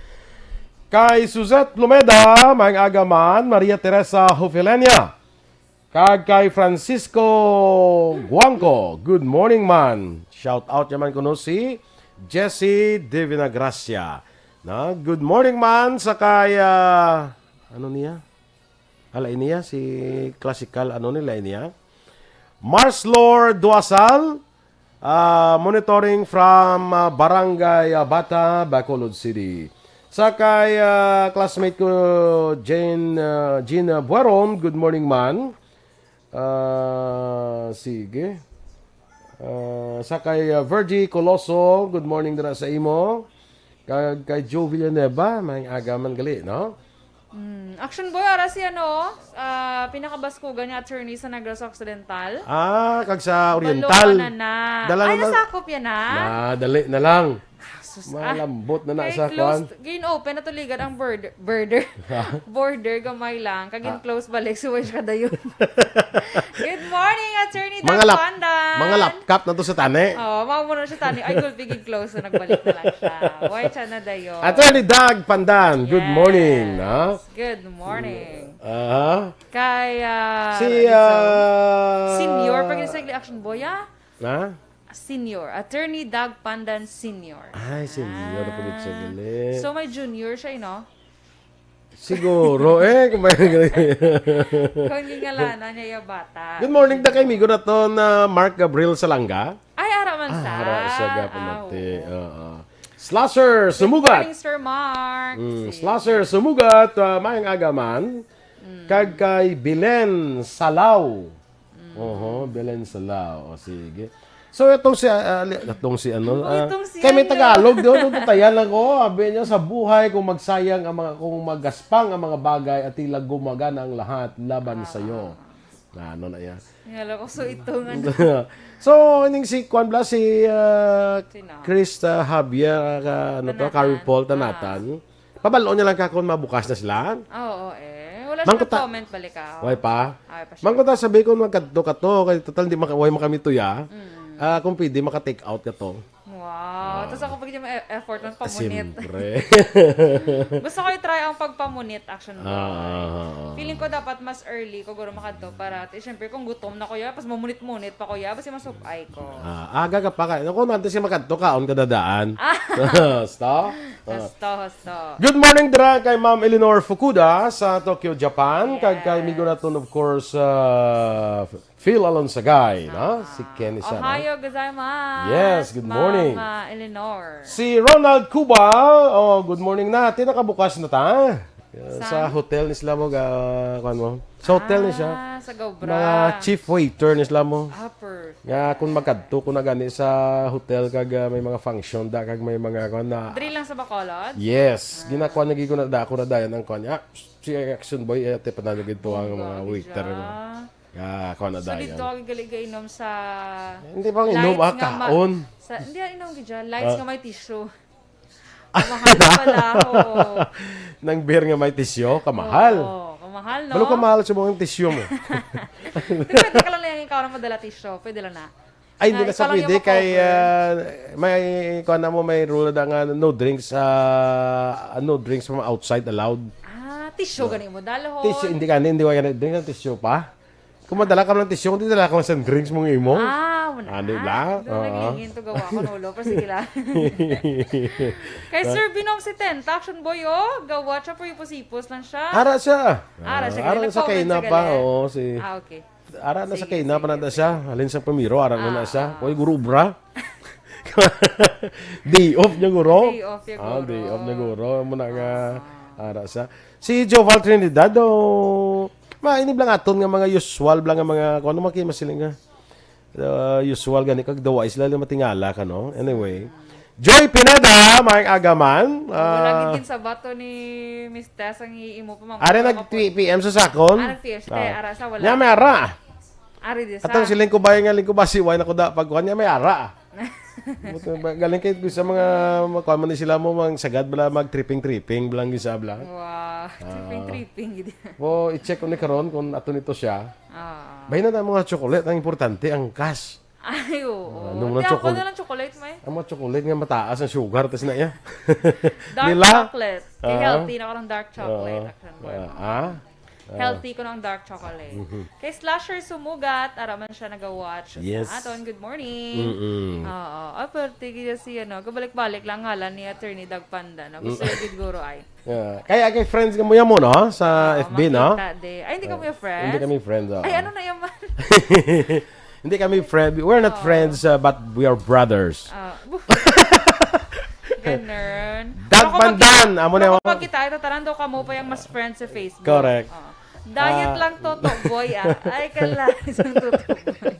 Kay Suzette Plumeda, maayong aga man, Maria Teresa Hufilenia. Kag kay Francisco Guangco, good morning man. Shout out naman kuno si Jessie Divina Gracia. Na, good morning man sa kay, ah, ano niya? Ala niya, si classical, ano nila niya? Marslor Duasal, ah, monitoring from, ah, Barangay, ah, Bata, Bacolod City. Sa kay, ah, classmate ko, Jane, ah, Jean, ah, Bueron, good morning man. Ah, sige. Ah, sa kay, ah, Virgie Coloso, good morning dira sa imo. Kag kay Joe Villanueva, maayong aga man gali, no? Mm. Action Boy, ara si ano, ah, pinakabaskugan nga attorney sa Negros Occidental. Ah, kag sa Balo Oriental. ka na na. Dala Ay, na na. Nasakop yan na. Na, dali na lang. Sus, ah. Malambot na na Kay sa closed, kwan. gin-open na tuligan ang border, border, border gamay lang. Kagin Ah. close balik si Wes Kadayon. Good morning, Attorney Dan Mga lap-, Pandan. mga lapkap na to sa tani. Oh, mao mo na siya tani. Ay, gulpi gig close na nagbalik na lang siya. Why siya na dayon? Attorney Doug Pandan, good Yes. morning. Ha? Good morning. Aha. Kay, ah, Si, Rizal. ah, Senior, pag sa Action Boy, ah? Na? Senior. Attorney Doug Pandan Senior. Ay, senior na po dito sa Ah. galing. So, may junior siya, eh, no? Siguro, eh. Kung may... Kung gingalanan niya yung bata. Good morning, da kay migo na to na Mark Gabriel Salanga. Ay, ara man Ah, sa. Ara sa gapon Ah, natin. Oo. Oo. Slasher, Good sumugat. morning, Sir Mark. Mm, Sige. Slasher, sumugat. Ah, maayong aga man. Mm. Kag kay Belen Salaw. Oho, Belen Salaw. O, sige. So, itong si, ah, ah, li- itong si ano, Oo, ah, itong si kay may ano. Tagalog, di, tututayan lang ko. Sabi niya, sa buhay, kung magsayang ang mga, kung magaspang ang mga bagay at tila gumagana ang lahat laban sa iyo. Na ano na yan. Ngalo ko, so itong ano. So, ining si Kwan Blas, si ah, Sino? Chris ah, Javier, ah, ka- ano to, Tanatan. Carrie Paul Ah. Tanatan. Pabalo niya lang ka kung mabukas na sila. Oo, eh. Wala siya Mangkuta- nag-comment balik ako. Way pa? Ay, pa siya. Mangkuta sabi ko, magkadto ka to, kay total di maka, way makami to ya. Mm. Ah, kung pwede, maka-take out ka to. Wow. Tapos ako pag effort ng pamunit. Siyempre. Gusto ko i-try ang pagpamunit, action boy. Ah, ah, ah, ah. Feeling ko dapat mas early ko guro makadto para, eh, syempre, kung gutom na ko ya, pas mamunit-munit pa ko ya, basi masubay ko. Ah, aga ka pa ka. Ako, nanti siya makadto, kaon ka dadaan. Ah. Basta? Ah. Gusto, gusto. Good morning, dira kay Ma'am Eleanor Fukuda sa Tokyo, Japan. Kag kay Yes. migo naton, of course, uh, Phil Alonsagay, no? Si Kenny siya, no? Ohayo gozaimasu. Yes, good morning. Ma'am, uh, Eleanor. Si Ronald Cubal, oh, good morning na. Ti nakabukas na ta. Sa Saan? Hotel ni sila mo, ga, kuwan mo. Sa hotel ni siya. Ah, sa Gobra. Mga chief waiter ni sila mo. Ah, perfect. Nga kung magkadto ko na gani sa hotel kag, ah, may mga function da kag may mga kuwan na. Diri lang sa Bacolod? Yes, ginakuha na gid ko na da ako na dayon ang kuwan niya. Si Action Boy, eh, ate, panalo gid to ang mga Grabe waiter. siya. Nga, kuha na So, dito dayon. ako gali gainom sa Hindi pa ang inom, lights ah, nga ma- kaon. Sa, hindi, ang inom gid siya. Lights Ah. Nga may tissue. Kamahal pala, oo. Nang beer nga may tisyo, kamahal. Oo, kamahal, no? Balo kamahal sa mga tisyo mo. Pero pwede ka lang na yung ikaw na madala tissue. Pwede lang na. Ay, hindi Na na sa ikaw lang pwede yung kay, makover. ah, may, kuha na mo, may rule na nga no drinks, ah, no drinks from outside allowed. Ah, tissue gani mo. Dalhon. Tisyo, hindi ka, hindi, hindi ka drink ng tisyo pa. Kung madala ka ng tisyo, hindi dala ka ng drinks mong imo. Ah, wala. Ah, di ba? Doon Oo. naglinginto gawa ko, nulo. Pero sige lang. Kay Sir Binom si Tenta, action boy, oh. Gawa siya, pero ipos-ipos lang siya. Ara siya. Ara siya, Ah, ara galing. sa Nag-comment kaina siya, pa, galing. Oo, si... Ah, okay. Ara na sa Sige, kaina sige, pa na sige. siya. Halin sa pamiro, ara na na Ah, siya. ah. Oy, guro, bra. Day off niya, guro. Day off niya, Ah, guro. Day off niya, guro. Muna nga, Ah. ara siya. Si Joval Trinidad, oh, ma, ini blangaton nga mga usual, blang nga mga, kung ano makimasiling nga. Uh, usual gani, kag dawa sila na matingala ka, no? Anyway. Joy Pineda, maayong aga man. Wala Ah, gid sa bato ni Miss Tess ang imo pa, ma'am. Ari Wala nag ka po. P M sa sakon? Ah, nag P M siya, te. Ah. Ara sa wala. Nya, may ara. Ari di sa. Atong si Lingkubay nga Lingkubasi, way na ko da pagkuhan niya, may ara. Buto ba, galing kay sa mga, mga kuwan man ni sila mo, mga sagad bala, mag-tripping-tripping, blang gisa bla. Wow. Tripping, tripping, gid. Mo, i-check ko ni karon kung ato nito siya. Ah. Bahin na ang mga chocolate, ang importante, ang cash. Ay, oo. Ah, nung Di mga ako chocolate. na lang chocolate, may. Ang mga chocolate nga mataas ang sugar, tas na iya. Dark Nila? chocolate. Kay Ah. healthy na ko ng dark chocolate. Oo. Action boy. Ah, ah? Ah. Healthy ko ng dark chocolate. Mhm. Kay Slasher Sumugat, ara man siya nag-watch Yes. sa aton. Good morning. Mm-mm. Oo. Ah, pero tigil si, ano, kabalik-balik lang ngalan ni Attorney Doug Panda, no? Gusto Mm. niya gid guro ay. Yeah. Kaya kay friends ka mo yan mo, no? Sa Oo, F B, no? makita di. Ay, hindi kami Ah, friends? hindi kami friends, oo. Ay, ano na yaman? Hindi kami friend. We're not Oo. friends, uh, but we are brothers. Ah, bu- Ganun. Dag Baka Pandan, pag-, amo na baka yung pag kita, ito, tanan daw ka mo pa yung mas friends sa Facebook. Correct. Oo. Diet Ah. lang, Toto Boy, ah. Ay, kala, isang Toto Boy.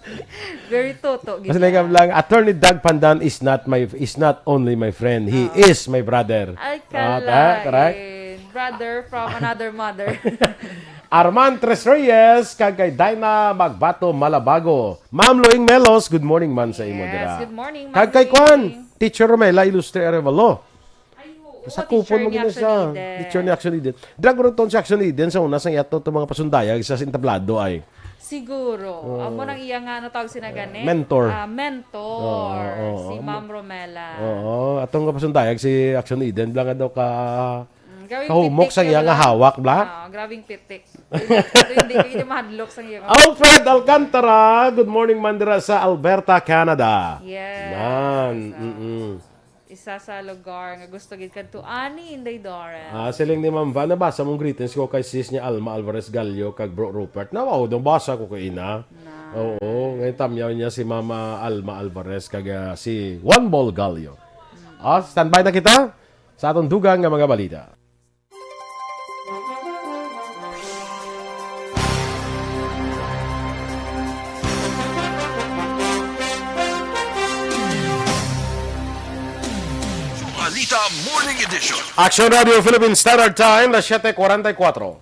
Very Toto, Mas gid like yan. lang, Attorney Doug Pandan is not my, is not only my friend. He Ah. is my brother. Ay, Ah, kala, ta-, correct? eh. Brother from another mother. Arman Tres Reyes, kag kay Dinah Magbato Malabago. Ma'am Loing Melos, good morning man sa imo Yes, dira. good morning, Kag Ma'am kay Kwan, Loing. Teacher Romela Ilustre Arevalo. Ay, oo, Sa kupon teacher mo ni gina Action siya. Eden. Teacher ni Action Eden. Drag roton si Action Eden sa una, sa yato to mga pasundayag sa entablado ay. Siguro. Oo. Amo nang iya nga, ano tawag sina gani? Mentor. Ah, mentor. Oo, oo, Si oo. Ma'am Romela. Oo, atong kapasundayag si Action Eden, bla nga daw ka Mm, gawing kahumok pitik sa iya nga nga bla. hawak, bla? Oo, grabing pitik. Ito hindi, hindi mahadlok sa iya nga Alfred Alcantara, good morning man dira sa Alberta, Canada. Yes. Nan, Oo. mm-mm. Isa sa lugar nga gusto gid kadto ani, Inday Doren. Ah, siling ni Ma'am Van, nabasa mong greetings ko kay sis niya Alma Alvarez Gallo kag Bro Rupert. Nawaw, nabasa ko kay ina. Na. Oo, ngayon tamyaw niya si Mama Alma Alvarez kag, ah, si Juan Bol Gallo. Mm. Ah, standby na kita sa atong dugang nga mga balita. Balita Morning Edition. Action Radio Philippine Standard Time, las siete cuarenta y cuatro.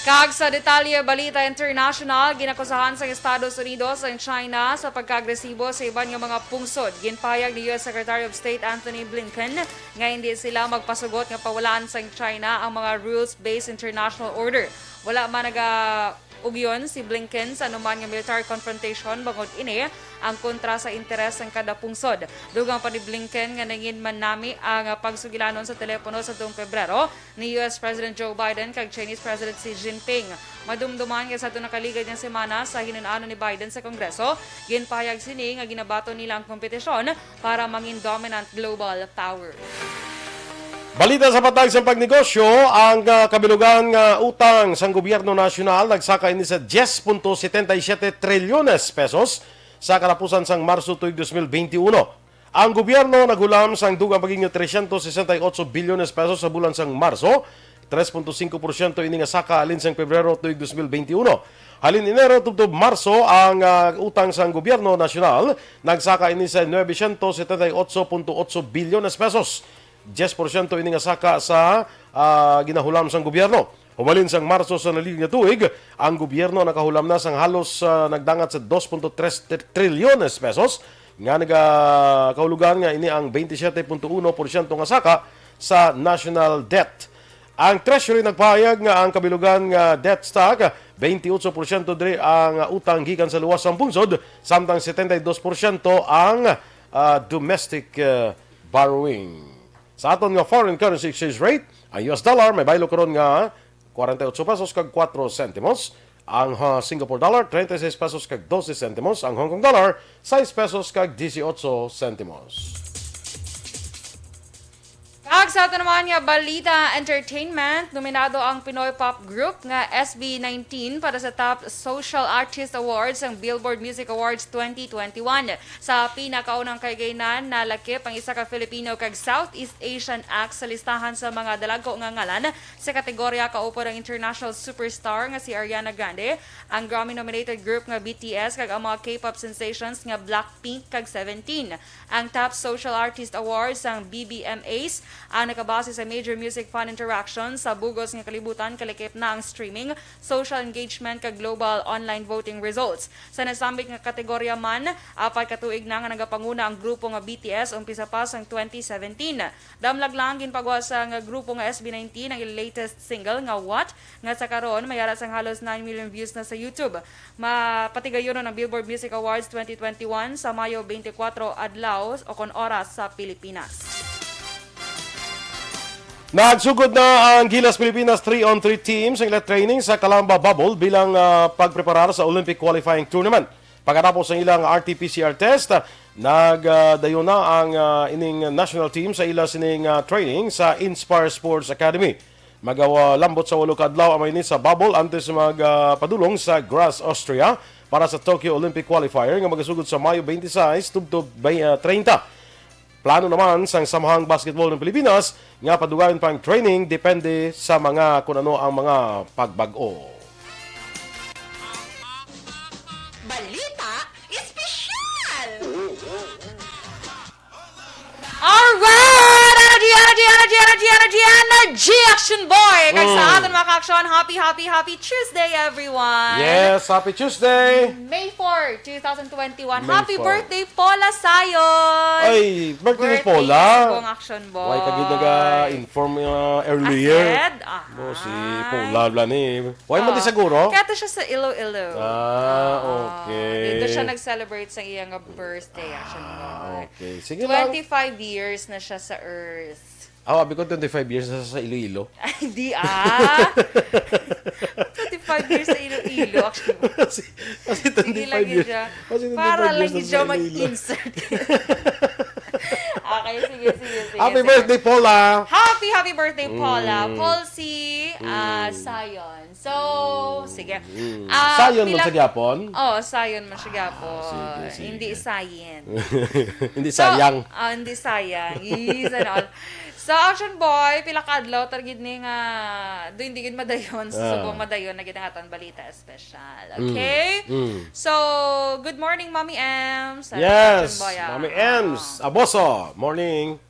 Kag sa detalye, balita international, ginakusahan sang Estados Unidos ang China sa pagkaagresibo sa iban nga mga pungsod. Ginpahayag ni U S Secretary of State Antony Blinken nga hindi sila magpasugot nga pawalaan sang China ang mga rules-based international order. Wala man naga-ugyon si Blinken sa anuman nga military confrontation bangod ini ang kontra sa interes sang kada pungsod. Dugang pa ni Blinken nga nangin man nami ang pagsugilanon sa telepono sa tuong Pebrero ni U S President Joe Biden kag Chinese President Xi Jinping. Madumduman nga sa ato nakaligad nga semana sa hinun-anon ni Biden sa Kongreso, ginpahayag sini nga ginabaton nila ang kompetisyon para mangin dominant global power. Balita sa patag sa pagnegosyo, ang, ah, kabilugan nga utang sang gobyerno nasyonal nagsaka ini sa diez punto setenta y siete trilyones pesos sa katapusan sang Marso tuig dos mil benti uno. Ang gobyerno naghulam sang dugang baginyo trescientos sesenta y ocho bilyones pesos sa bulan sang Marso, tres punto singko porsyento ini nga saka halin sang Pebrero tuig dos mil benti uno. Halin Enero tubtob Marso, ang, ah, utang sang gobyerno nasyonal nagsaka ini sa nuebe sientos setenta y ocho punto ocho bilyones pesos. Diez porsyento ini nga saka sa, ah, ginahulam sang gobyerno. Hubalin sang Marso sa naligid nga tuig, ang gobyerno nakahulam na sang halos, ah, nagdangat sa dos punto tres tr-, trilyones pesos nga nagakahulugan nga ini ang twenty-seven punto uno porsyento nga saka sa national debt. Ang Treasury nagpahayag nga ang kabilugan nga debt stock, twenty-eight porsyento diri ang utang gikan sa luwas sang pungsod, samtang setenta y dos porsyento ang, ah, domestic, ah, borrowing. Sa aton nga foreign currency exchange rate, ang U S dollar may baylo karon nga kwarenta y ocho pesos kag kuwatro sentimos, ang, ha, Singapore dollar, treinta y seis pesos kag doce sentimos, ang Hong Kong dollar, sais pesos kag dieciocho sentimos. Kag sa ato naman nga balita, entertainment, nominado ang Pinoy pop group nga S B nineteen para sa Top Social Artist Awards sang Billboard Music Awards twenty twenty-one. Sa pinakaunang kahigayunan, nalakip ang isa ka Filipino kag Southeast Asian act sa listahan sa mga dalagko nga ngalan sa kategorya kaupod ang international superstar nga si Ariana Grande, ang Grammy-nominated group nga B T S, kag ang mga K-pop sensations nga Blackpink kag Seventeen. Ang Top Social Artist Awards sang B B M As Ang nakabase sa major music fan interaction sa bug-os nga kalibutan, kalikip na ang streaming, social engagement, kag global online voting results. Sa nasambit nga kategorya man, apat ka tuig na nga nagapanguna ang grupo nga B T S, umpisa pa sang twenty seventeen. Damlag lang, ginpagawas sang grupo nga S B nineteen ang ila latest single nga What, nga sa karon may ara sang halos nine million views na sa YouTube. Mapatigayonon ang Billboard Music Awards twenty twenty-one sa Mayo twenty-four adlaw o kon oras sa Pilipinas. Nagsugod na ang Gilas Pilipinas three on three team sa ila training sa Calamba Bubble bilang, ah, pagpreparar sa Olympic qualifying tournament. Pagkatapos sang ilang R T P C R test, ah, nagdayon na ang, ah, ining national team sa ila sining, ah, training sa Inspire Sports Academy. Magawalambot sa walo ka adlaw ang mainit sa Bubble antes mag, ah, padulong sa Graz, Austria para sa Tokyo Olympic Qualifier nga magasugod sa Mayo twenty-six tubtob bay-, ah, treinta. Plano naman sang Samahang Basketball ng Pilipinas nga padugayon pa ang training depende sa mga kun ano ang mga pagbag-o. Balita Espesyal! Alright! Energy, energy, energy, energy, energy, energy, Action Boy! Kag sa Mm. aton mga ka-action, happy, happy, happy Tuesday, everyone! Yes, happy Tuesday! May four, two thousand twenty-one. May Happy four. birthday, Paula Sayon! Ay, birthday ni Birthday Paula. ni Bong Action Boy. Why ka gid naga-inform, uh, earlier? Ahead? Aha. Bo, si Paula bala ni. Why man di Oh. siguro? Kaya to siya sa Iloilo. Ah, Oo. okay. Dito siya nag-celebrate sa iya nga birthday, Action Ah, Boy. okay. Sige lang. Twenty-five years na siya sa Earth. Ah, abi ko twenty-five years na sa Iloilo. Ay, di ah. Twenty-five years sa Iloilo, actually. Kasi, kasi Sige twenty-five lang yun years. siya. Kasi Para twenty-five lang years yun na siya sa Iloilo. mag-insert. Okay, sige, sige, sige, Happy sige. birthday, Paula! Happy, happy birthday, Paula. Mm. Paul si, ah, Mm. Sion. So, sige. Mm. Ah, Sion man pila sa gyapon? Oh, Sion man siya gyapon. Ah, sige, sige. Hindi Sion. Hindi So, sayang. ah, hindi sayang. Yes, and all. So, Action Boy, pila ka adlaw ta gid ni nga do hindi gid madayon sa Ah. subong madayon na gid ang aton balita espesyal. Mm. Okay? Mm. So, good morning, Mommy Ems. Sa Yes, Action Boy, ah. Mommy Ems. Ah. Aboso, morning.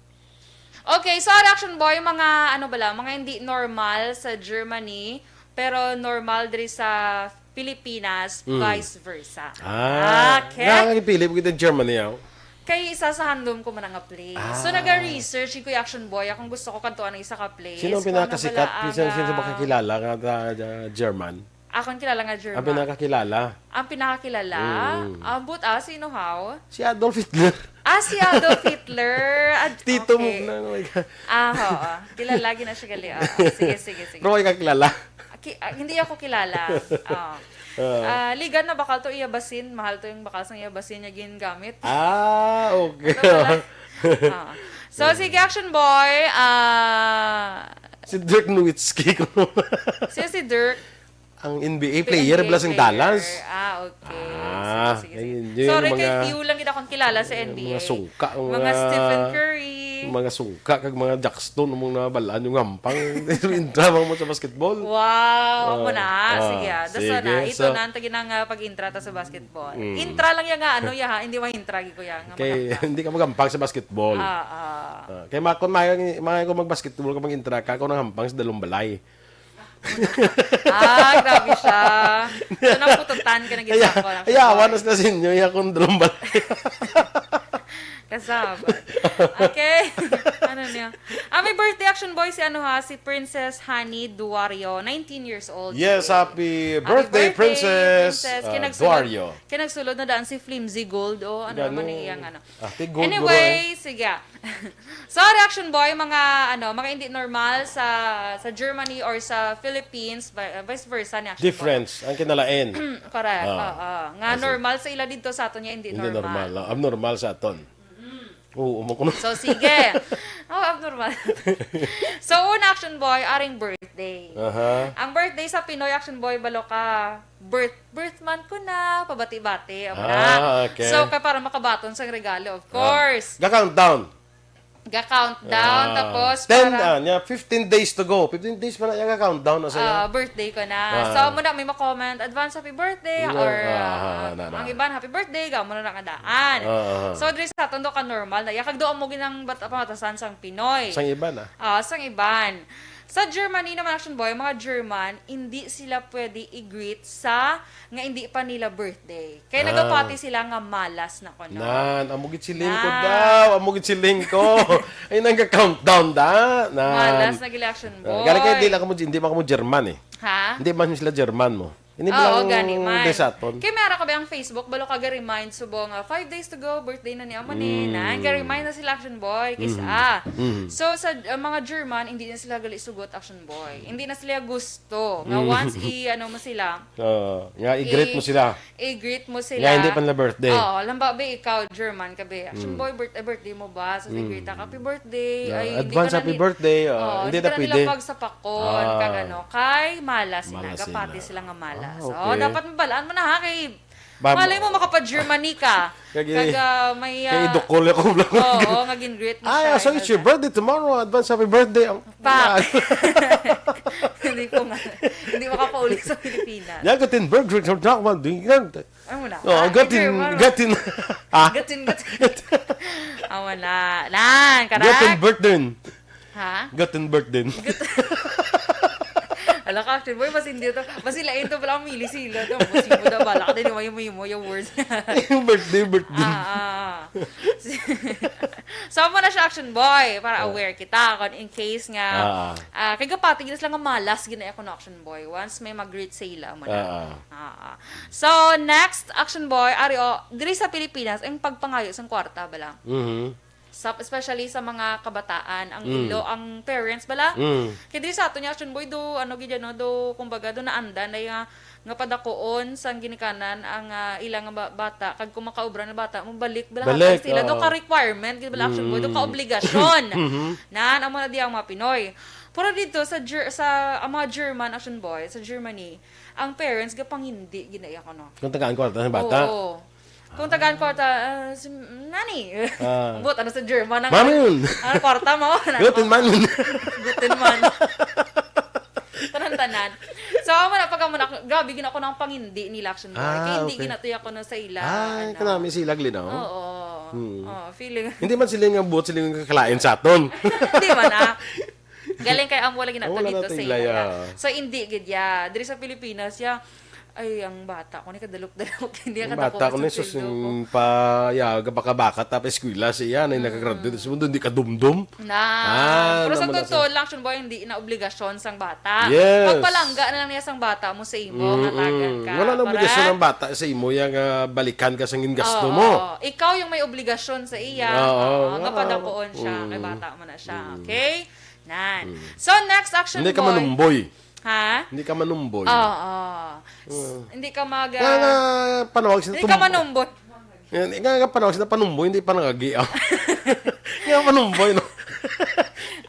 Okay, so Action Boy, mga ano bala, mga hindi normal sa Germany, pero normal diri sa Pilipinas, Mm. vice versa. Ah, Okay. nga, nga gipili mo gid ang Germany, ah. Kay isa sa handom ko man nga place. So, Ah. naga-research ko yung Action Boy, kung gusto ko kadtuan ang isa ka place. Sino ang Kung ano pinakasikat? bala ang, Sino, sino ba ah, kakilala nga, ah, ah, German? Akon kilala nga German. Ang pinakakilala? Ang pinakakilala? Mm. Ambot, ah, sino, how? Si Adolf Hitler. Ah, si Adolf Hitler. Ad-, Tito mo okay. na, oh my God. Ah, oo. Kilala, gina siya gali. Ah, sige, sige, sige. Pero wala ka kilala? Ki-, ah, hindi ako kilala. Ah. Ah. Ah, ligan na bakal to iya basin. Mahal to yung bakal sang iya basin niya gingamit. Ah, okay. Ano pala? Ah. So, sige, Action Boy. Ah, Si Dirk Nowitzki. Siya si Dirk. Ang N B A N B A player, bala sang player. Dallas. Ah, okay. Ah, Sige, sige, sige. yun, yun, Sorry, kay mga, few lang gid akong kilala sa mga N B A. sungka, Mga mga, Stephen Curry. mga sungka, kag mga Jackson, mong nabalaan yung hampang. Intra mo sa basketball. Wow, Ah, ako na. ah, Sige, ah. Daso sige. na. Ito So, na ang taginang, ah, pag-intra ta sa basketball. Mm. Intra lang yan nga, ano, ya, ha? Hindi mahintra, gi ko yan, nga Kay, maghampang. hindi ka maghampang sa basketball. Ah, ah. Ah, kay ma-, kung ma-, ma-, kung mag-basketball ka, mag-intra ka, ako nang hampang sa dalong balay. Ah, grabe siya. So, napututan ka na gid Aya-, sa ako, ayawan na sa inyo, iya kung drum balay. Kasama. Okay. Ano niya? Ah, may birthday, Action Boy, si ano ha, si Princess Honey Duario, nineteen years old Yes, today. happy Happy birthday, birthday, Princess, Princess. uh, Kinagsulod, Duario. kinagsulod na daan si Flimsy Gold. Oh, ano Gano? naman yung iyang ano. Ah, tig gold, Anyway, guro, eh. sige. Sorry, Action Boy, mga, ano, mga hindi normal sa, sa Germany or sa Philippines, vi-, vice versa ni Action Boy. Difference, ang kinalain. Correct, Ah. oo. Nga Ah, sige. normal sa ila dito, sa aton niya hindi Hindi normal. normal, ah, abnormal sa aton. Mm. Oo, mo kuno. So, sige. Oh, abnormal. So, una, Action Boy, aring birthday. Aha. Ang birthday sa Pinoy, Action Boy, balo ka, birth, birth month ko na, pabati-bati, amo na. Ah, okay. So, kay para makabaton sang regalo, of Ah. course. Ga-countdown. Ga-countdown, Ah, tapos ten, para ah, nya, fifteen days to go. Fifteen days pa na, yung ga-countdown na sa'yo. Ah, birthday ko na. Ah. So, amo na, may ma-comment, advance happy birthday, Mm, or ah, ah, na, na. Ang iban, happy birthday, gamo na nga daan. Ah, ah. So, diri sa aton, do ka normal na. Ya, kag do amo ginang bat-, pamatasan sang Pinoy. Sang iban, ah. Ah, sang iban. Sa Germany naman, Action Boy, mga German, hindi sila pwede i-greet sa nga hindi pa nila birthday. Kaya Ah. nagapati sila nga malas na ko, no? Nan, amo gid siling ko Nan. daw, amo gid siling ko. Ay, nang countdown da. Nan. Malas na gila, Action Boy. Ah, galing kayo, di lang kamo, hindi man kamo German eh. Ha? Hindi man sila German mo. Hindi Oo, lang gani man. Desaton. Kaya may ara ka ba ang Facebook? Balo ka ga-remind subong nga five days to go, birthday na ni amo ni. Mm. Na, ga-remind na sila, Action Boy. Kis Mhm. ah. Mhm. So, sa uh, mga German, hindi na sila gali sugot, Action Boy. Hindi na sila gusto. Nga Mm. once i-, ano mo sila, Oo. Nga, i-greet mo I- sila. i-greet mo sila. Nga, hindi pa nila birthday. Oo, lamba ba ikaw, German ka ba? Action Mm. Boy, birth-, eh, birthday mo ba? So, Mm. i-greet ka, happy birthday. Yeah, Ay, hindi advance ka na happy ni-, birthday, ah, oo, hindi ka na na pwede. nila pagsapakon, Ah. kag ano, kay malas sila, Malas gapati sila. Sila nga malas. Ah, So, okay. dapat mabalaan mo na ha, kay Ba- malay mo, makapa-Germany ka. Kag i-, Kag ah, may, Kay ah, idukol ako lang. Oo, nga gin-greet mo Ay, siya. so it's your birthday tomorrow. Advance happy birthday. Ang Pa. Hindi ko nga, hindi makapauli sa Pilipinas. Nya, Guten Berg, Richard Jackman, doing that. Ano na? Oh, Ah, Guten, German. Guten. Ah, Gatin, gatin. Awa na. Nan, kanak. Guten Berg din. Ha? Guten Berg din. Ala ka, Action Boy, mas hindi to. Mas sila ito pala ang mili sila to. Mas mo da bala ka din, yung, yung, yung words. Yung birthday, birthday. Ah, ah. So, amo na siya, Action Boy, para Ah. aware kita kung in case nga, Ah. ah, kay gapati gina sila nga malas gina ako na, Action Boy. Once may mag-greet sa ila mo na. Ah, ah. Ah, ah. So, next, Action Boy, ari o, diri sa Pilipinas, ang pagpangayo sang kwarta bala. Mhm. Sa, especially sa mga kabataan, ang Mm. ilo, ang parents bala. Mm. Kay diri sa ato niya, Action Boy, do, ano gid yan, no, do, kumbaga, do naandan na nga, nga padakuon sang ginikanan ang ah, ila nga ba- bata, kag kung makaobra na bata, mobalik bala Balik, hatag sila, do oo. Ka requirement gid bala, Action Boy, do Mm. Ka obligasyon. Mhm. Nan, amo na di ang mga Pinoy. Pero dito sa Ger- sa ang mga German, Action Boy, sa Germany, ang parents gapangindi gid na iya, no. Kung tagaan kwarta sa bata. Oo. Kung tagaan kwarta, ah, si Nani. Ah. Ambot, ano sa German ang Mami yun. Ang kwarta mo. Guten man. Guten man. Tanan-tanan. So, amo na, pag amo na, grabe gina ko ng pangindi nila, Action Boy. Ah, Kaya hindi okay. ginatuya ko na sa ila. Ay, Ano. Kanami sila, Glino. Oo. Hmm. Oo, feeling. Hindi man sila nga buot, sila nga kakalain sa aton. Hindi man ah. Galing kay amo lagi na Wala dito natin sa ilaya. ila. So, hindi gid ya. Diri sa Pilipinas ya, ay, ang bata ko ni kadalok-dalok, hindi Ang kadako bata ko sa ni sus, sweldo ko. yung pa, ya, gabaka-baka tapos eskwela siya, na nakagraduate sa mundo, hindi ka dumdum. Na. Ah, Pero sa naman na totoo lang, Action Boy, hindi na obligasyon sang bata. Yes. Pagpalangga na lang niya sang bata mo sa imo, Mm-mm. hatagan ka. Wala na obligasyon Correct? ng bata sa imo, yung ah, balikan ka sa gingasto Oo, mo. Ikaw yung may obligasyon sa iya. Oo, Oo, nga. Gapadakuon siya. Mm. Kay bata mo na siya. Mm. Okay? Nan. So, next, Action Hindi ka Boy. manumboy. Ha? Hindi ka manumboy. Oo. Mm. Hindi ka mag... Nga, nga, panawag sila Hindi ka tumboy. manumboy. Yan, nga, nga, panawag sila panumboy, hindi panangagi. Ah. Nga, manumboy, no?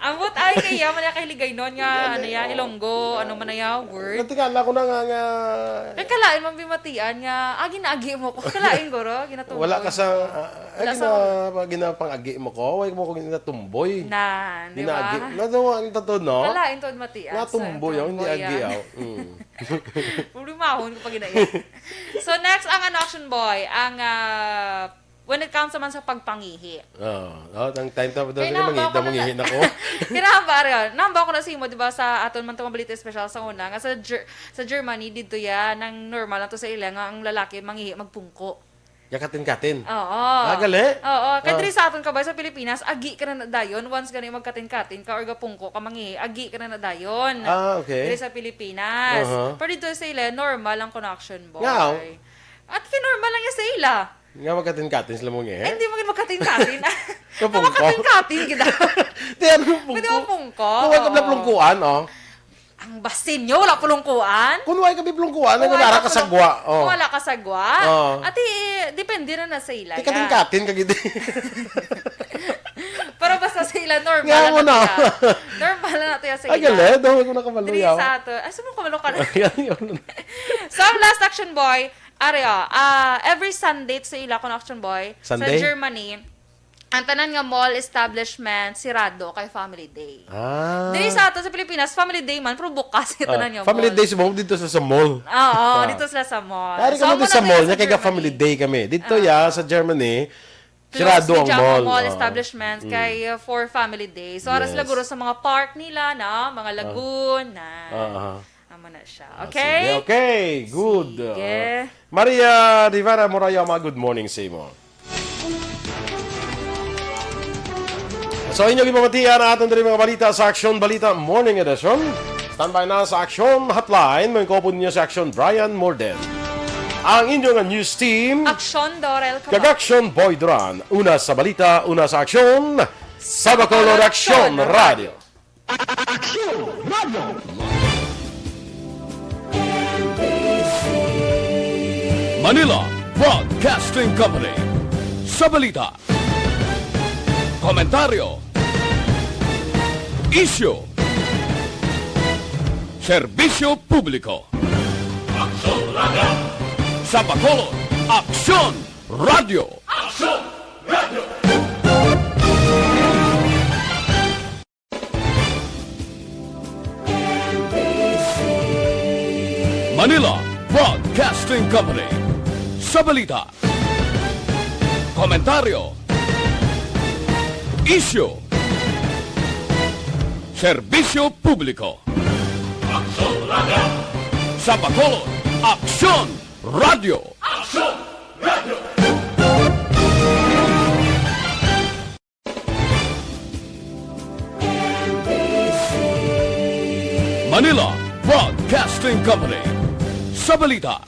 Ambot ay kaya man yung kahiligay nun nga, ano ya, Ilonggo, ano man na ya, word. Natingala ko na nga, nga, Kay kalain man bimatian nga, agi na agi mo ko. Kalain, guro, ginatumboy wala ka sa, mo. ah, ay, Wala gina, sa- ginapanagi mo ko, wala mo ko ginatumboy. Nan, di ba? Ginaagi. Nado, ang tato, no? Kalain to matian. Nga tumboy, oh, hindi agi, oh. Mm. Problemahon ko pag inaiya. So, next, ang ano, Action Boy, ang, ah, when it comes naman sa pagpangihi. Oh, oh, ang time tapos daw Kaya mangihi, nahambal ko na mangihi na- na ko. Kinahaba rin. Nahambal ko na sa imo, di ba, sa aton man itong balita special sa una, nga sa, Ger- sa Germany, dito yan, nang normal na to sa ila, nga ang lalaki mangihi, magpungko. Yakatin-katin. Oo. Ah, gali? Oo. Kaya Ah. diri sa aton kabay sa Pilipinas, agi ka na na dayon. Once gani magkatin-katin ka or gapungko ka, mangihi, agi ka na na dayon. Ah, okay. Diri sa Pilipinas. Aha. Pero dito sa ila, normal ang connection, boy. Nga, oh. At kinormal lang yan sa ila. Nga magkatin-katin sila mo nga, Eh, eh? hindi mo magkatin-katin. Kapungko. Magkatin-katin kita. Di, ano yung Pwede pungko? mo pungko. Kung wala ka Oo. plungkuan, oh. Ang basin nyo, wala pulungkuan. Kung wala ka plungkuan, ano Kung nara wala ka pulung- sagwa, oh. Kung wala ka sagwa. Oo. Ati, depende na na sa ila. Di katin-katin ka gid. Pero basta sa ila, normal Nga na mo na. siya. Normal na to yan sa Ay, ila. galit. Daw ko nakabaluyaw. Diri sa ato. Ay, saan mo kabalo ka na? Yan yun. So, ang last, Action Boy, are, ah, ah, every Sunday sa ila, kung Action Boy, Sunday? Sa Germany, ang tanan nga mall establishment sirado kay Family Day. Ah. Diri sa ato sa Pilipinas, Family Day man, pero bukas ang tanan nga Family mall. Day sa buhok dito sa, sa mall. Oo, Ah. dito sila sa mall. Kaya So, kami amo sa na mall to niya, sa kaya Family Germany. Day kami. Dito Ah. ya, sa Germany, Close sirado ni ang Jama mall. Mall Oo. establishment Mm. kay uh, for Family Day. So, ara sila Yes. guro sa mga park nila na, mga lagoon na. Ah, ah. Amo na siya. Ah, Okay? sige. Okay, good. Sige. Ah, Maria Rivera Morayama, good morning sa imo. So, inyo gipamatian ang aton diri mga balita sa Aksyon Balita Morning Edition. Standby na sa Aksyon Hotline. May kopon ninyo sa Aksyon Brian Morden. Ang inyo nga news team, Aksyon, Dorel kag Aksyon Boy Duran. Una sa balita, una sa aksyon, sa Bacolod Aksyon Radio. Aksyon Radio. Manila Broadcasting Company. Sa balita, komentaryo, isyu, serbisyo publiko. Aksyon Radio. Sa Bacolod, Aksyon Radio. Aksyon Radio. Manila Broadcasting Company. Sa balita, komentaryo, isyu, serbisyo publiko. Aksyon Radio. Sa Bacolod, Aksyon Radio. Aksyon Radio. Manila Broadcasting Company. Sa balita,